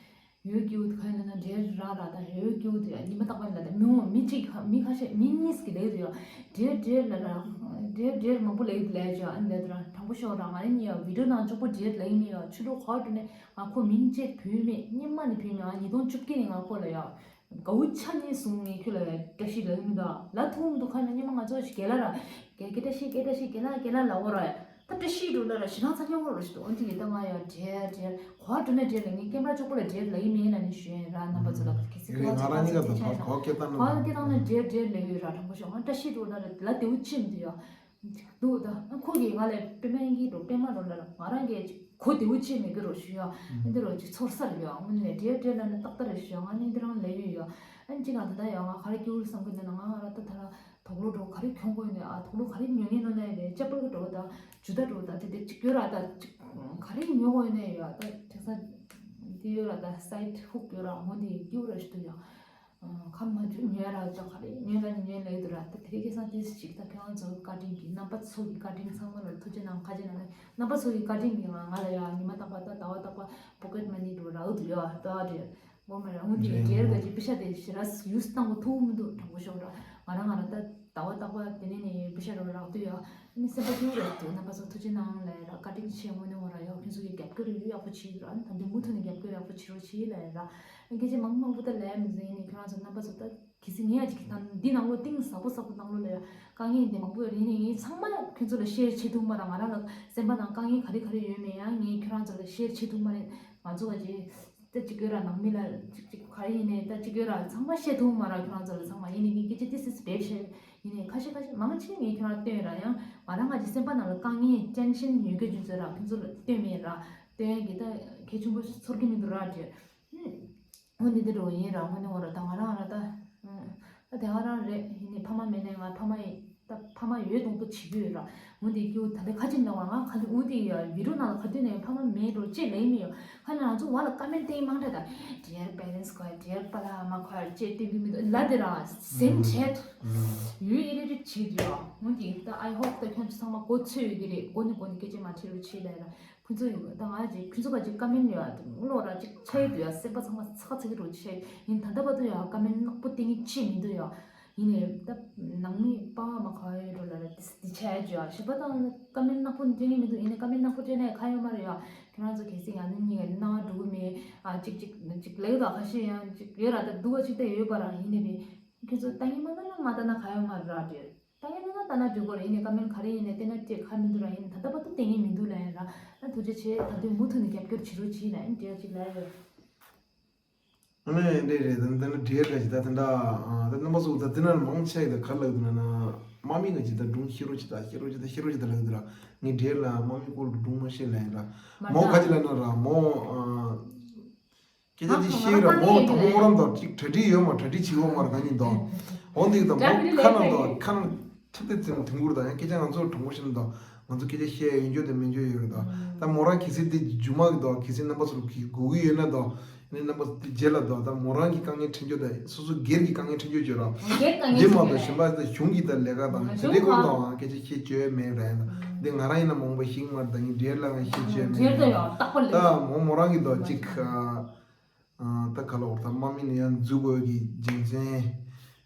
ཡོད་སྐྱིད་པོ་ག་ཡིན་ན་འདྲེ་ར་ར་དང་ཡོད་སྐྱིད་པོ་དེ་ཉི་མ་རྟག་པར་ལ་དང་མི་འོང་མི་གཅིག་མི་ཁ་ཤས་མི་གཉིས་ཀྱི་ལས་དུ་ཡོད། འདྲེ་འདྲེ་ལ་ར་འདྲེ་འདྲེ་མང་པོ་ལས་ལས་ཅོ་ཨ་ནི་ལས་དུ་ར་དྲང་པོ་ཤོག་ར་ང་རེ་གཉིས་ཡ་བི་ཌིའོ་ནང་གཅོག་པོ་འདྲེ་ལས་མི་ཡ་ཆུ་འགྲོ་ག་འགྲོ་ནས་ང་ཁོ་མིང་ཅེས་བུད་མེད་སྙེ་མ་ནི་བུད་མེད་ང་ཉིས་སྟོང་བཅུ་བརྒྱད་ནས་ང་ཁོ་ལ་ཡ་དགའ་བོ་ཆ་ནས་བཟུང་ངས་ཁྱོད་ལ་ཡ་བཀྲ་ཤིས་ལས་མི་འདུག་ལ་ཐུང་འདུག་ཁ་ན་སྙེ་མ་ང་ཚོ་ཞིག་གེ་ལ་ར་གེ་གེ་བཀྲ་ཤིས་གེ་བཀྲ་ཤིས་གེ་ལ་གེ་ལ་ལ་འོ་ར་ཡ། ད་བཀྲ་ཤིས་འགྲོ་ལ་ར་ཞེ་སྡང་ཚ་ཁྱོང་རོ་ཞིག་འདུག་འོན་ཏེ་ཡིན་ད་ང་ཡ་འདྲེ་འདྲེ་གོ་བ་འགྲོ་ནས་འདྲེ་ལ་ངས་ཀེམ་ར་ཅོག་པོ་ལ་འདྲེ་ལ་ཡིན་མིན་ན་ནི་ཞུ་ཡིན་ར་རྣམ་པ་ཚོ་ལ་གལ་སྲིད་རེད་ང་རང་གཉིས་ཀ་ད་གོ་གོ་སྐད་བཏང་ན་གོ་སྐད་བཏང་ན་འདྲེ་འདྲེ་ལ་ཡོད་ར་དྲང་པོ་ཤོག་ང་བཀྲ་ཤིས་འགྲོ་ལ་ར་ལ་དེའུ་ཅིམ་དུ་ཡ་འདུག་ད་ཁོ་གིས་ང་ལ་པད་མ་ཡིན་གྱི་འགྲོ་པད་མ་འགྲོ་ལ་ར་ང་རང་གིས་གོ་དེའུ་ཅིམ་མེད་གི་རོ་ཞུ་ཡ་འདི་རོ་ཅིག་ཚོར་ས་རེད་ཡ་ངུ་ནས་འདྲེ་འདྲེ་ལ་ནི་ཏག་ཏག་རེད་ཞུ་ཡ་ང་ནི་འདི་རང་ལ་ཡོད་ཡ་ཨ་ཅི་ག་ད་ད་ཡ་ང་ག་རེ་སྐྱོ་རུ་བསམ་གི་འདུག་ན་ང་ང་ར་ད་ད་ར། དོག་ལོ་འགྲོ་ག་རེ་གྱོང་གོ་ཡོད་ནས་ཨ་དོག་ལོ་ག་རེ་ཉོ་ངེས་ནོ་ནས་ལས་ཅ་པལ་གི་འགྲོ་ད་ཇུ་ད་འགྲོ་ད་དེ་དེ་གཅིག་ཡོད་ར་ད་གཅིག་ག་རེ་ཉོ་གོ་ཡོད་ནས་ཡོད་ད་དེ་ས་དེ་ཡོད་ར་ད་སའིད་ཧུག་ཡོད་ར་འོ་དེ་སྐྱིད་ར་ཞིག་འདུག་ཡ། ཁ་མ་ཇུ་ཉོ་ར་ཅ་ག་རེ་ཉོ་ན་ཉོ་ལ་ཡོད་ར་ད་དེ་རིང་ཁ་སང་དེ་ཞིག་ད་ཁྱེད་རང་ཚོ་བཀའ་དྲིན་གྱིས་རྣམ་པ་ཚོ་གི་བཀའ་དྲིན་ཚང་མ་ལ་ཐུགས་རྗེ་གནང་ཁ་རྗེ་གནང་རྣམ་པ་ཚོ་གི་བཀའ་དྲིན་གྱིས་ང་ང་ལ་ཡ་ཉི་མ་རྟག་པ་ད་ཟླ་བ་རྟག་པ་པོ་ཀེཊ་མ་ནི་འགྲོ་ར་འུ་དུ་ཡོད་ད་དེ། འོ་མ་ར་འོ་དེ་རེད་རྒྱལ་འོ། ག་ཅིག་པི་ཤ་དེ་ཞེ་ར་ཡུས་བཏང་གོ་ཐུག་མི་འདུག་དྲང་པོ་ཤོད་ར། ང་རང་ང་རང་ད་ཟླ་བ་རྟག་པར་དེ་ནས་ནས་པི་ཤ་རོ་རག་དུས་ཡ། ཨ་ནི་སེམས་པ་སྐྱིད་པོ་རེད་འདུག་རྣམ་པ་ཚོ་ཐུགས་རྗེ་གནང་ལབ་ར། བཀའ་དྲིན་ཆེ་དངོས་གནས་ངོ་ར་ཡ། ཁྱོད་ཚོ་གི་རྒྱབ་སྐྱོར་ཡོད་ཡག་པོ་བྱེད་ར། ཨ་ནི་ད་འདི་མུ་མཐུད་ནས་རྒྱབ་སྐྱོར་ཡག་པོ་བྱེད་རོགས་བྱེད་ལབ་ར། ཨ་སྐད་ཆ་མང་མང་པོ་ད་ལབ་མི་ཟིན་ནས་ཁྱོད་རང་ཚོ་རྣམ་པ་ཚོ་ད། གལ་སྲིད་ངས་ཅིག་ད་འདི་ནང་ལོགས་གཏིང་ཟབ་པོ་ཟབ་པོ་ནང་ལོགས་ལ་ཡ་དཀའ་ངལ་འདི་མང་པོ་ཡོད་རེད། ཡིན་ནའི་ངས་ཚང་མ་ཁྱོད་ཚོ་ལ་ཤེར་བྱེད་ཐུབ་མ་རེད། ང་རང་ལ་སེམས་པ་ནང་དཀའ་ངལ་ག་རེ་ག་རེ་ཡོད་མེད་ཡང་ངས་ཁྱོད་རང་ཚོ་ལ་ཤེར་བྱེད་ཐུབ་མ་རེད། ང་ཚོ་ག་ཅིག་ད་ཅིག་ཡོད་ར། ནང་མི་ལ་ཅིག་ཅིག་ག་རེ་ཡིན་ནའི་ད་ཅིག་ཡོད་ར། ཚང་མ་བཤད་ཐུབ་མ་རེད་ཁྱོད་རང་ཚོ་ལ་ཚང་མ། ཡིན་ནའི་ངས་སྐད་ཆ་ཏི་སི་སི་བེབ་བཤད། ཡིན་ནའི་ཁ་ཤས་ཁ་ཤས་མང་ཆེ་ངས་ཁྱོད་རང་སྟོན་ར། ཡང་ང་རང་ག་ཅིག་སེམས་པ་ནང་ལ་དཀའ་ངལ་ཊེན་ཤན་ཡོད་མཁན་ཅིག་ཚོ་ར་ཁྱོད་ཚོ་ལ་སྟོན་མེད་ར། སྟོན་ཡ་གི་ད་གལ་ཆེན་པོ་ཚོར་གི་མི་འདུག་ར་དེ། ཨུ་འདི་འདི་འགྲོ་ཡིན་ར། དངོས་གནས་འོ་ར། ད་ང་རང་ར་ད། ཨ་ད་དེ་ང་རང་རེད། ཡིན་ནའི་ཕ་མ་མེད་ནའི་ང་ཕ་མ་ཡི་ད་ཕ་མ་ཡོད་མདོག་མདོག་བྱེད་ཀྱི་ཡོད་ར། འོ་འདི་ཀྱུ་ད་ལྟ་ཁ་ཅིག་འདྲ་བ་ང་ཁ་ཅིག་འོ་འདི་ཡ་བི་ཌིའོ་ནང་ལ་ག་དུས་ནས་ཕ་མ་མེད་འགྲོ་ཅེས་ལེན་མི་ཡོད། ཁ་ནས་ང་ཚོ་བ་ལ་ཀ་མེན་ཊི་སྟོན་མང་དྲགས་ད། Dear parents ཁོ་ཡ། Dear པ་ལགས་ཨ་མ་ཁོ་ཡ་ཅེས་སྟོན་གྱི་མི་འདུག་ལ་དེ་ར་སེམས་ཁྲལ་ཡོད་ཨི་རེ་རེ་བྱེད་ཀྱི་ཡོད། འོ་འདི་ད་I hope ད་ཁྱོད་ཚོ་ཚང་མ་མགོ་ཚོས་ཡོད་ཀྱི་རེད། མགོ་ནས་མགོ་ནས་སྐད་ཆ་མ་དྲིས་རོགས་བྱེད་ལབ་ར། ཁོ་ཚོ་ཡོད་ད་ང་ཅིག་ཁོ་ཚོ་ག་ཅིག་ཀ་མེན་ཊི་ཡོད་ཨ། ལོ་ར་ཅིག་ཆ་ཡོད་དུ་ཡ་སེམས་པ་ཚང་མ་ཚ་ཚ་གི་རོ་ཆ་ཡོད། ཡིན་ད་ལྟ་བར་དུ་ཡ་ཀ་མེན་ཊི་ནག་པོ་སྟོན་གྱི་ཅི་མི་འདུག་ཡ། ཡིན་ནའི་ད་ནང་མི་པ་མ་ག་ཡོད་འགྲོ་ལ་ར་དི་དི་ཆ་ཡོད་ཅོ་ཡ། ཞེ་པ་དང་ཀ་མེན་ཊི་ནག་པོ་སྟོན་གྱི་མི་འདུག་ཡིན་ནའི་ཀ་མེན་ཊི་ནག་པོ་སྟོན་ནའི་ཁ་ཡོད་མ་རེད་ཡ། ཁྱོད་རང་ཚོ་གལ་སྲིད་ང་ནི་གཉིས་ཀ་ནང་འགྲོ་གི་མེད་ཨ། ཅིག་ཅིག་ཅིག་ལེགས་དང་ཁ་ཤས་ཡང་ཅིག་ཡོད་ར། ད་སྡུག་པ་ཅིག་ད་ཡོད་པ་ར། ཡིན་ནའི་བས་ཁྱོད་ཚོ་ལྟ་གི་མ་ལྟ་ན་མ་ལྟ་ན་ག་ཡོད་མ་རེད་ར་དེ། ད་ཡིན་ན་ད་ན་འགྲིག་གོ་རེད། ཡིན་ནའི་ཀ་མེན་ཊི་ག་རེ་ཡིན་ནའི་བལྟས་ན་སྤྲད་ཁ་མི་འདུག་ར། ཡིན་ད་ལྟ་བར་དུ་བལྟས་ངེས་མི་འདུག་ལ་ཡིན་ར། ད་ཐུགས་རྗེ་ཆེ། ད་དུང་མུ་མཐུད་ནས་རྒྱབ་སྐྱོར་བྱེད་རོགས་བྱེད་ལ་ཡིན་འདྲ་ཅིག་ལ་ཡོད། ཨ་ནི་འདྲ་རེད། ད་ད་ན་འདྲ་ག་ཅིག་ད་ད་འདྲ་ཨ་ད་རྣམ་པ་ཚོ་ད་དེ་ན་མང་ཆེ་ད་ག་ལབ་འདུག་ན་ན་དམག་མི་ག་ཅིག་ད་སྒྲུང་ཤེས་རོགས་ཅིག་ད་ཤེས་རོགས་ཅིག་ད་ཤེས་རོགས་ཅིག་ད་ལབ་འདུག་ར། ངས་འདྲ་ལ་དམག་མི་སྐོར་སྒྲུང་མ་ཤེས་ལ་ཡིན་ར། མོ་ག་ཅིག་ལ་ན་ར་མོ་ཨ། སྐད་ཆ་ཅིག་བཤད་ར། མོ་དང་པོ་ཁོ་རང་དང་ཅིག་གྲ་སྒྲིག་ཡོད་མ་གྲ་སྒྲིག་བྱེད་འོང་མ་ར་ད་ཉིན་དང་། འོ་འདི་དང་པོ་ཁ་ནང་དང་ཁ་ནང་ཐུབ་དེ་ཙམ་དུང་གུར་དང་ཡང་སྐད་ཆ་ང་ཚོ་གྲོང་པོ་ཤིན་དང་ང་ཚོ་སྐད་ཆ་བཤད་ཡོད་འཇོག་དང་མི་འཇོག་ཡོད་རེད་དང་། ད་མོ་རང་གལ་སྲིད་དེ་རྒྱུ་མ་གི་དང་གལ་སྲིད་རྣམ་པ་ཚོར་གི་དགོས་ཀྱི་ཡོད་ན་དང་ནི་རྣམ་པ་དེ་རྗེས་ལ་དང་ད་མོ་རང་གི་དཀའ་ངལ་ཁྲིད་འཇོག་དང་སོ་སོ་སྒེར་གྱི་དཀའ་ངལ་ཁྲིད་འཇོག་བྱོས་ར། འདི་མ་གཏོགས་གཞན་པ་དང་གཞུང་གི་དང་ལས་ཀ་དང་དེ་འདྲའི་སྐོར་དང་སྐད་ཆ་བཤད་བཅོས་མེད་ར། ཡིན་ན་འདི་ང་རང་ཡིན་ན་མང་པོ་ཞིག་མ་ར་ད་ངའི་འབྲེལ་ལ་ང་བཤད་བཅོས་མེད་ར། ད་མོ་མོ་རང་གི་དང་ཅིག་ད་ག་ལ་འོར་ད་དམག་མི་ནི་ཡང་འཛུལ་དགོས་ཀྱི་རྒྱུ་མཚན།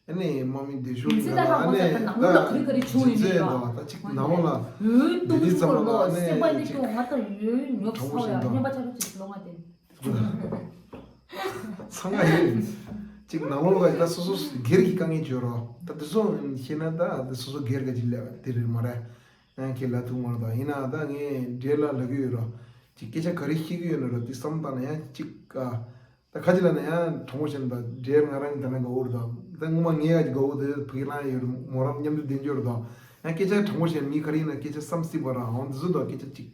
ཨ་ནི་དམག་མི་འདི་ཤོར་ཡིན་ན་ཨ་ནི་ད་རྒྱུ་མཚན་དང་ད་ཅིག་ནང་ལོགས་ལ་འདི་འདི་ཙམ་ལ་ཨ་ནི་ཅིག་གྲོགས་པོ་བཞིན་དང་། འཚང་ཁ་ཡིན། ཅིག་ནང་ལོགས་ལ་ད་སོ་སོ་སྒེར་གྱི་དཀའ་ངལ་བརྗོད་རོགས། ད་དེ་ཚོ་ཤེས་ན་ད་སོ་སོ་སྒེར་གྱི་ལས་དེ་རེད་མ་རེད། ཡང་ཁྱེད་ལ་ཐུག་མར་དང་ཡིན་ན་ད་ངས་འབྲེལ་ལ་ལབ་ཀྱི་ཡོད་ར། ཅིག་སྐད་ཆ་ག་རེ་བཤད་ཀྱི་ཡོད་ན་ར་དེ་བསམ་བཏང་ན་ཡང་ཅིག་ཨ། ད་ཁ་ཅིག་ལ་ན་ཡང་དྲང་པོ་བཤད་ན་ད་འབྲེལ་ང་རང་གི་ད་ན་དགའ་བོ་ར་ད། ད་ངོ་མ་ངས་ཡ་ཅིག་དགའ་བོ་དེ་ཕ་གི་ལང་ཡོད་ར་མོ་རང་མཉམ་དུ་བསྡད་འཇོག་ར་ད། ཡང་སྐད་ཆ་དྲང་པོ་བཤད་མི་ག་རེ་ཡིན་ན་སྐད་ཆ་བསམ་སྲིད་པ་ར་འོང་དེ་ཚོ་ད་སྐད་ཆ་ཅིག་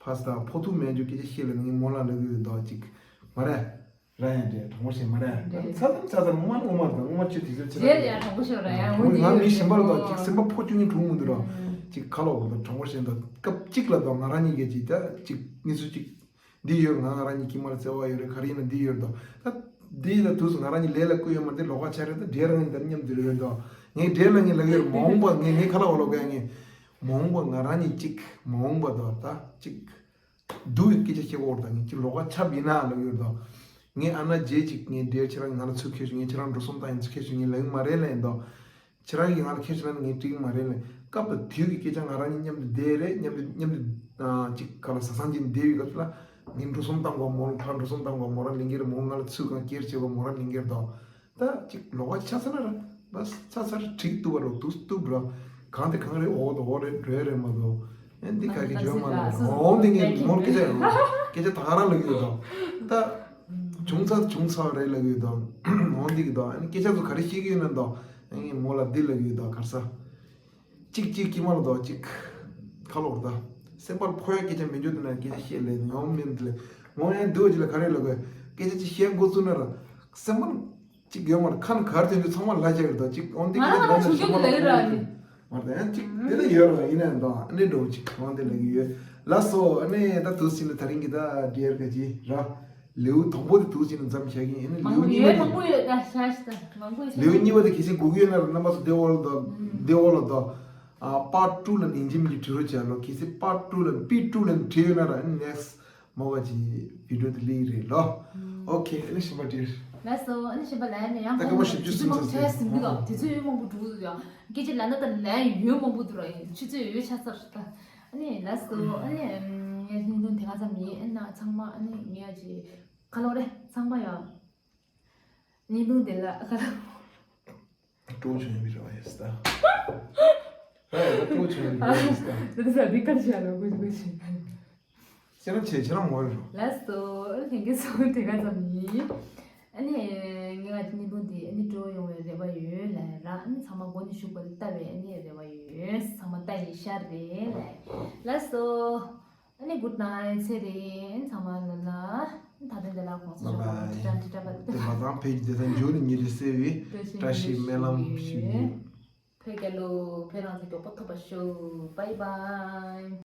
ཕ་ས་ཕོ་ཐུག་མེད་རྒྱུ་སྐད་ཆ་བཤད་ལ་ངས་མོ་ལ་ལབ་ཀྱི་ཡོད་ད་ཅིག་མ་རེད། ར་ཡང་འདྲེ་དྲང་པོ་བཤད་མ་རེད། འདྲེ། ཚ་ཚ་ཚ་ཚ་ངོ་མ་ངོ་མ་དང་ངོ་མ་ཆུ་དེ་ཚོ་ཆེ་རེད་ཡ། དྲང་པོ་བཤད་ར་ཡ། འོ་ང་འདི་མི་གཞན་པ་ལ་དང་ཅིག་སེམས་པ་ཕོ་ཅུང་ངེ་གྲུང་མི་འདུག་ར། ཅིག་ཁ་ལོ་བོ་དང་དྲང་པོ་བཤད་དང་སྐབས་གཅིག་ལ་དང་ང་རང་གཉིས་ཀྱི་ཅིག་ད་ཅིག་གནས་ཚུལ་ཅིག་འདི་ཡོད། ང་ང་རང་གཉིས་ཀྱི་མ་ལ་བརྩེ་བ་ཡོད་རེད་ག་རེ་ཡིན་ན་འདི་ཡོད་དང་ད་འདི་ལ་དུས་སུ་ང་རང་གཉིས་ལས་ལ་བསྐུལ་ཡོད་མ་འདི་ལོགས་ཀ་ཆ་རེད། ད་འདྲེ་རང་གཉིས་ད་མཉམ་འདི་རེད་དང་ངས་འདྲེ་ལ་ངས་ལབ་ཡོད་མ་འོངས་པ་ངས་ངས་ཁ་ལོ་བོ་ལོག་ག་ངས་མ་འོངས་པ་ང་རང་གཉིས་ཅིག་མ་འོངས་པ་དང་ད་ཅིག་སྡུག་གི་སྐད་ཆ་བཤད་གོ་བར་དང་ངས་ཅི་ལོག་པ་ཆབ་ཡིན་ན་ལབ་ཡོད་དོ། ངས་ཨ་ན་རྗེས་ཅིག་ངས་འདྲེ་ཁྱེད་རང་ང་ལ་ཚུར་ཁྱེར་བྱུང་ངས་ཁྱེད་རང་འགྲོ་སོང་བཏང་ཡིན་ཚུར་ཁྱེར་བྱུང་ངས་ལབ་ཡིན་མ་རེད་ལབ་ཡིན་དོ། ཁྱེད་རང་གིས་ང་ལ་ཁྱེར་བྱུང་ན་ངས་འགྲིག་གི་མ་རེད་ལབ་ཡིན། སྐབས་དང་དུས་ཀྱི་སྐད་ཆ་ང་རང་གཉིས་མཉམ་དུ་བསྡད་རེད། མཉམ་དུ་མཉམ་དུ་ཅིག་ག་ལ་ཟ་ཟང་ཅིག་བསྡད་ཡོད་སྐབས་ལ་ངས་འགྲོ་སོང་བཏང་གོ་མོ་ལ་ཕར་འགྲོ་སོང་བཏང་གོ་མོ་རང་ལིང་གེར་མོ་ང་ལ་ཚུར་གང་ཁྱེར་བྱེད་གོ་མོ་རང་ལིང་གེར་དོ། ད་ཅིག་ལོག་པ་ཆ་ས་ན་ར་བ་ཆ་ས་ར་ཁྲིག་ཏུ་བ་རོ་དུ་སྟུབ་ར་གང་དེ་གང་རེ་འོ་དོ་འོ་རེ་འགྲོ་རེ་མ་དོ། ཨེ་འདི་ག་གི་བརྗོད་མ་ལ་འོ་འདི་ངས་མོར་སྐད་ཆ་ཡང་སྐད་ཆ་ད་ག་རང་ལ་ཡོད་དོ། ད་བྱུང་ཚར་བྱུང་ཚར་རེ་ལ་ཡོད་དོ། འོ་འདི་གི་དོ་ཨེ་སྐད་ཆ་ཚོ་ག་རེ་ཤེས་གི་ཡོད་ན་དོ་ཨེ་ངས་མོ་ལ་འདི་ལ་ཡོད་དོ་གར་ས་ཅིག་ཅིག་གི་མ་ལ་དོ་ཅིག་ཁ་ལོར་ད་སེམས་པར་ཕོ་ཡ་སྐད་ཆ་མི་འཇོག་དེ་ན་སྐད་ཆ་བཤད་ལེ་ངའོ་མིན་དེ་ལེ་མོ་ཡང་འདི་འོ་ཅི་ལ་ག་རེ་ལ་གོ་སྐད་ཆ་ཅིག་བཤད་འགོ་བཙུགས་ན་ར་སེམས་པར། གཅིག་ཡོད་མ་རེད། ཁ་ན་གར་དོན་དུ་ཚང་མ་ལ་རྒྱག་རེད་དོ། གཅིག་འོན་ཏེ་ང་རང་ང་ཆུང་ཆུང་དུ་ལ་ཡོད་ར་ནི། མ་རེད་ཡང་གཅིག་དེ་ལ་ཡོད་ར་ཡིན་ནའི་དོ་ཨ་ནི་འགྲོ་གཅིག་འོན་ཏེ་ལ་ཡོད། ལགས་སོ་ཨ་ནི་ད་དུས་ཕྱིན་ན་ད་རིང་གི་ད་འདྲེར་ག་ཅི་ར། ལེའུ་དང་པོ་དེ་དུས་ཕྱིན་ན་མཚམས་བཞག་གི་ཡིན། ཨ་ནི་ལེའུ་གཉིས་པ་དེ། མང་པོ་ཡོད་ད་ཤ་ཤ་ད་མང་པོ་ཡོད། ལེའུ་གཉིས་པ་དེ་གལ་སྲིད་དགོས་ཀྱི་ཡོད་ན་ར་རྣམ་པ་ཚོ་དེ་འོག་ལ་དོ་དེ་འོག་ལ་དོ། ཨ་པར་ཊུ་ལ་ནིང་ཇིམ་གྱི་བྲི་རོགས་བྱས་ལོ། གལ་སྲིད་པར་ཊུ་ལ་པི་ཊུ་ལ་བྲིས་ཡོད་ན་ར་ཨ་ནི་ནེགསི་མོ་ག་ཅི་བི་ཌིའོ་དེ་ལི་རེད་ལོ། ཨོ་ཁེ། ཨ་ནི་ཤིན་པ་ཌི་ཡར། ལགས་སོ། ཨ་ནི་ཤིན་པ་ལན་ཡང་ད་སྐར་མ་བཞི་བཅུ་ཟིན་ཚར་སོང་། ཚོད་ཟིན་གི་འདུག་དུས་ཚོད་ཡོད་མང་པོ་འདུག་ཡང་སྐད་ཆ་ལན་ད་ལན་ཡོད་མང་པོ་འདུག་ར། ཡིན་ཆུ་ཚོད་ཡོད་ཆ་ཚར་ད། ཨ་ནི་ལགས་སོ། ཨ་ནི་ངས་བརྙན་ཐུང་དེ་ག་ཙམ་ཡིན། ཨ་ན་ཚང་མ་ཨ་ནི་ངས་ཅི་ག་ལོ་རེད། ཚང་མ་ཡང་བརྙན་ཐུང་དེ་ལ་ག་ལོ། སྤྲོ་བྱུང་ཡོད་མི་རེད་བ་ཡ་སི་ད། ཧ་ཡ་སྤྲོ་བྱུང་ཡོད་མི་རེད་བ་ཡ་སི་ད། དེ་ཚ་འདི་ཀར་བྱས་ལ་དགོས་དགོས་བྱས། ཁྱེད་རང་བྱས་ཁྱེད་རང་ངོ་རེད། ལགས་སོ། ལྷན་རྒྱས་ཚོ་དེ་ག་ཙམ་ཡིན། ཨ་ནི་ངས་ང་ཚོ་བརྙན་ཐུང་འདི་ཨ་ནི་སྤྲོ་ཡོང་བའི་རེ་བ་ཡོད་ལ་ར། ཨ་ནི་ཚང་མ་མགོ་ནས་གཞུག་བར་ལྟ་བའི་ཨ་ནི་རེ་བ་ཡོད། ཚང་མ་ལྟ་ཡི་ཤར་རེད་ལ། ལགས་སོ། ཨ་ནི་གུཌ་ནའིཊ། ཚེ་རིང་ཚང་མ་ལ་ལ། ད་ཐེངས་འདི་ལ་གོང་ས་མཆོག་ལ་ཁྲི་ཕྲག་ཁྲི་ཕྲག་པ། དེ་མ་ཚང་ཕེབས་ཀྱི་དེ་དང་འཇུ་ནི་ཉི་རི་སེ་བི་བཀྲ་ཤིས་སྨོན་ལམ་ཞུ་ཡི། བོད་རྒྱལ་ལོ། བོད་རང་བཙན་མགྱོགས་པོ་ཐོབ་པ་ཤོག Bye bye།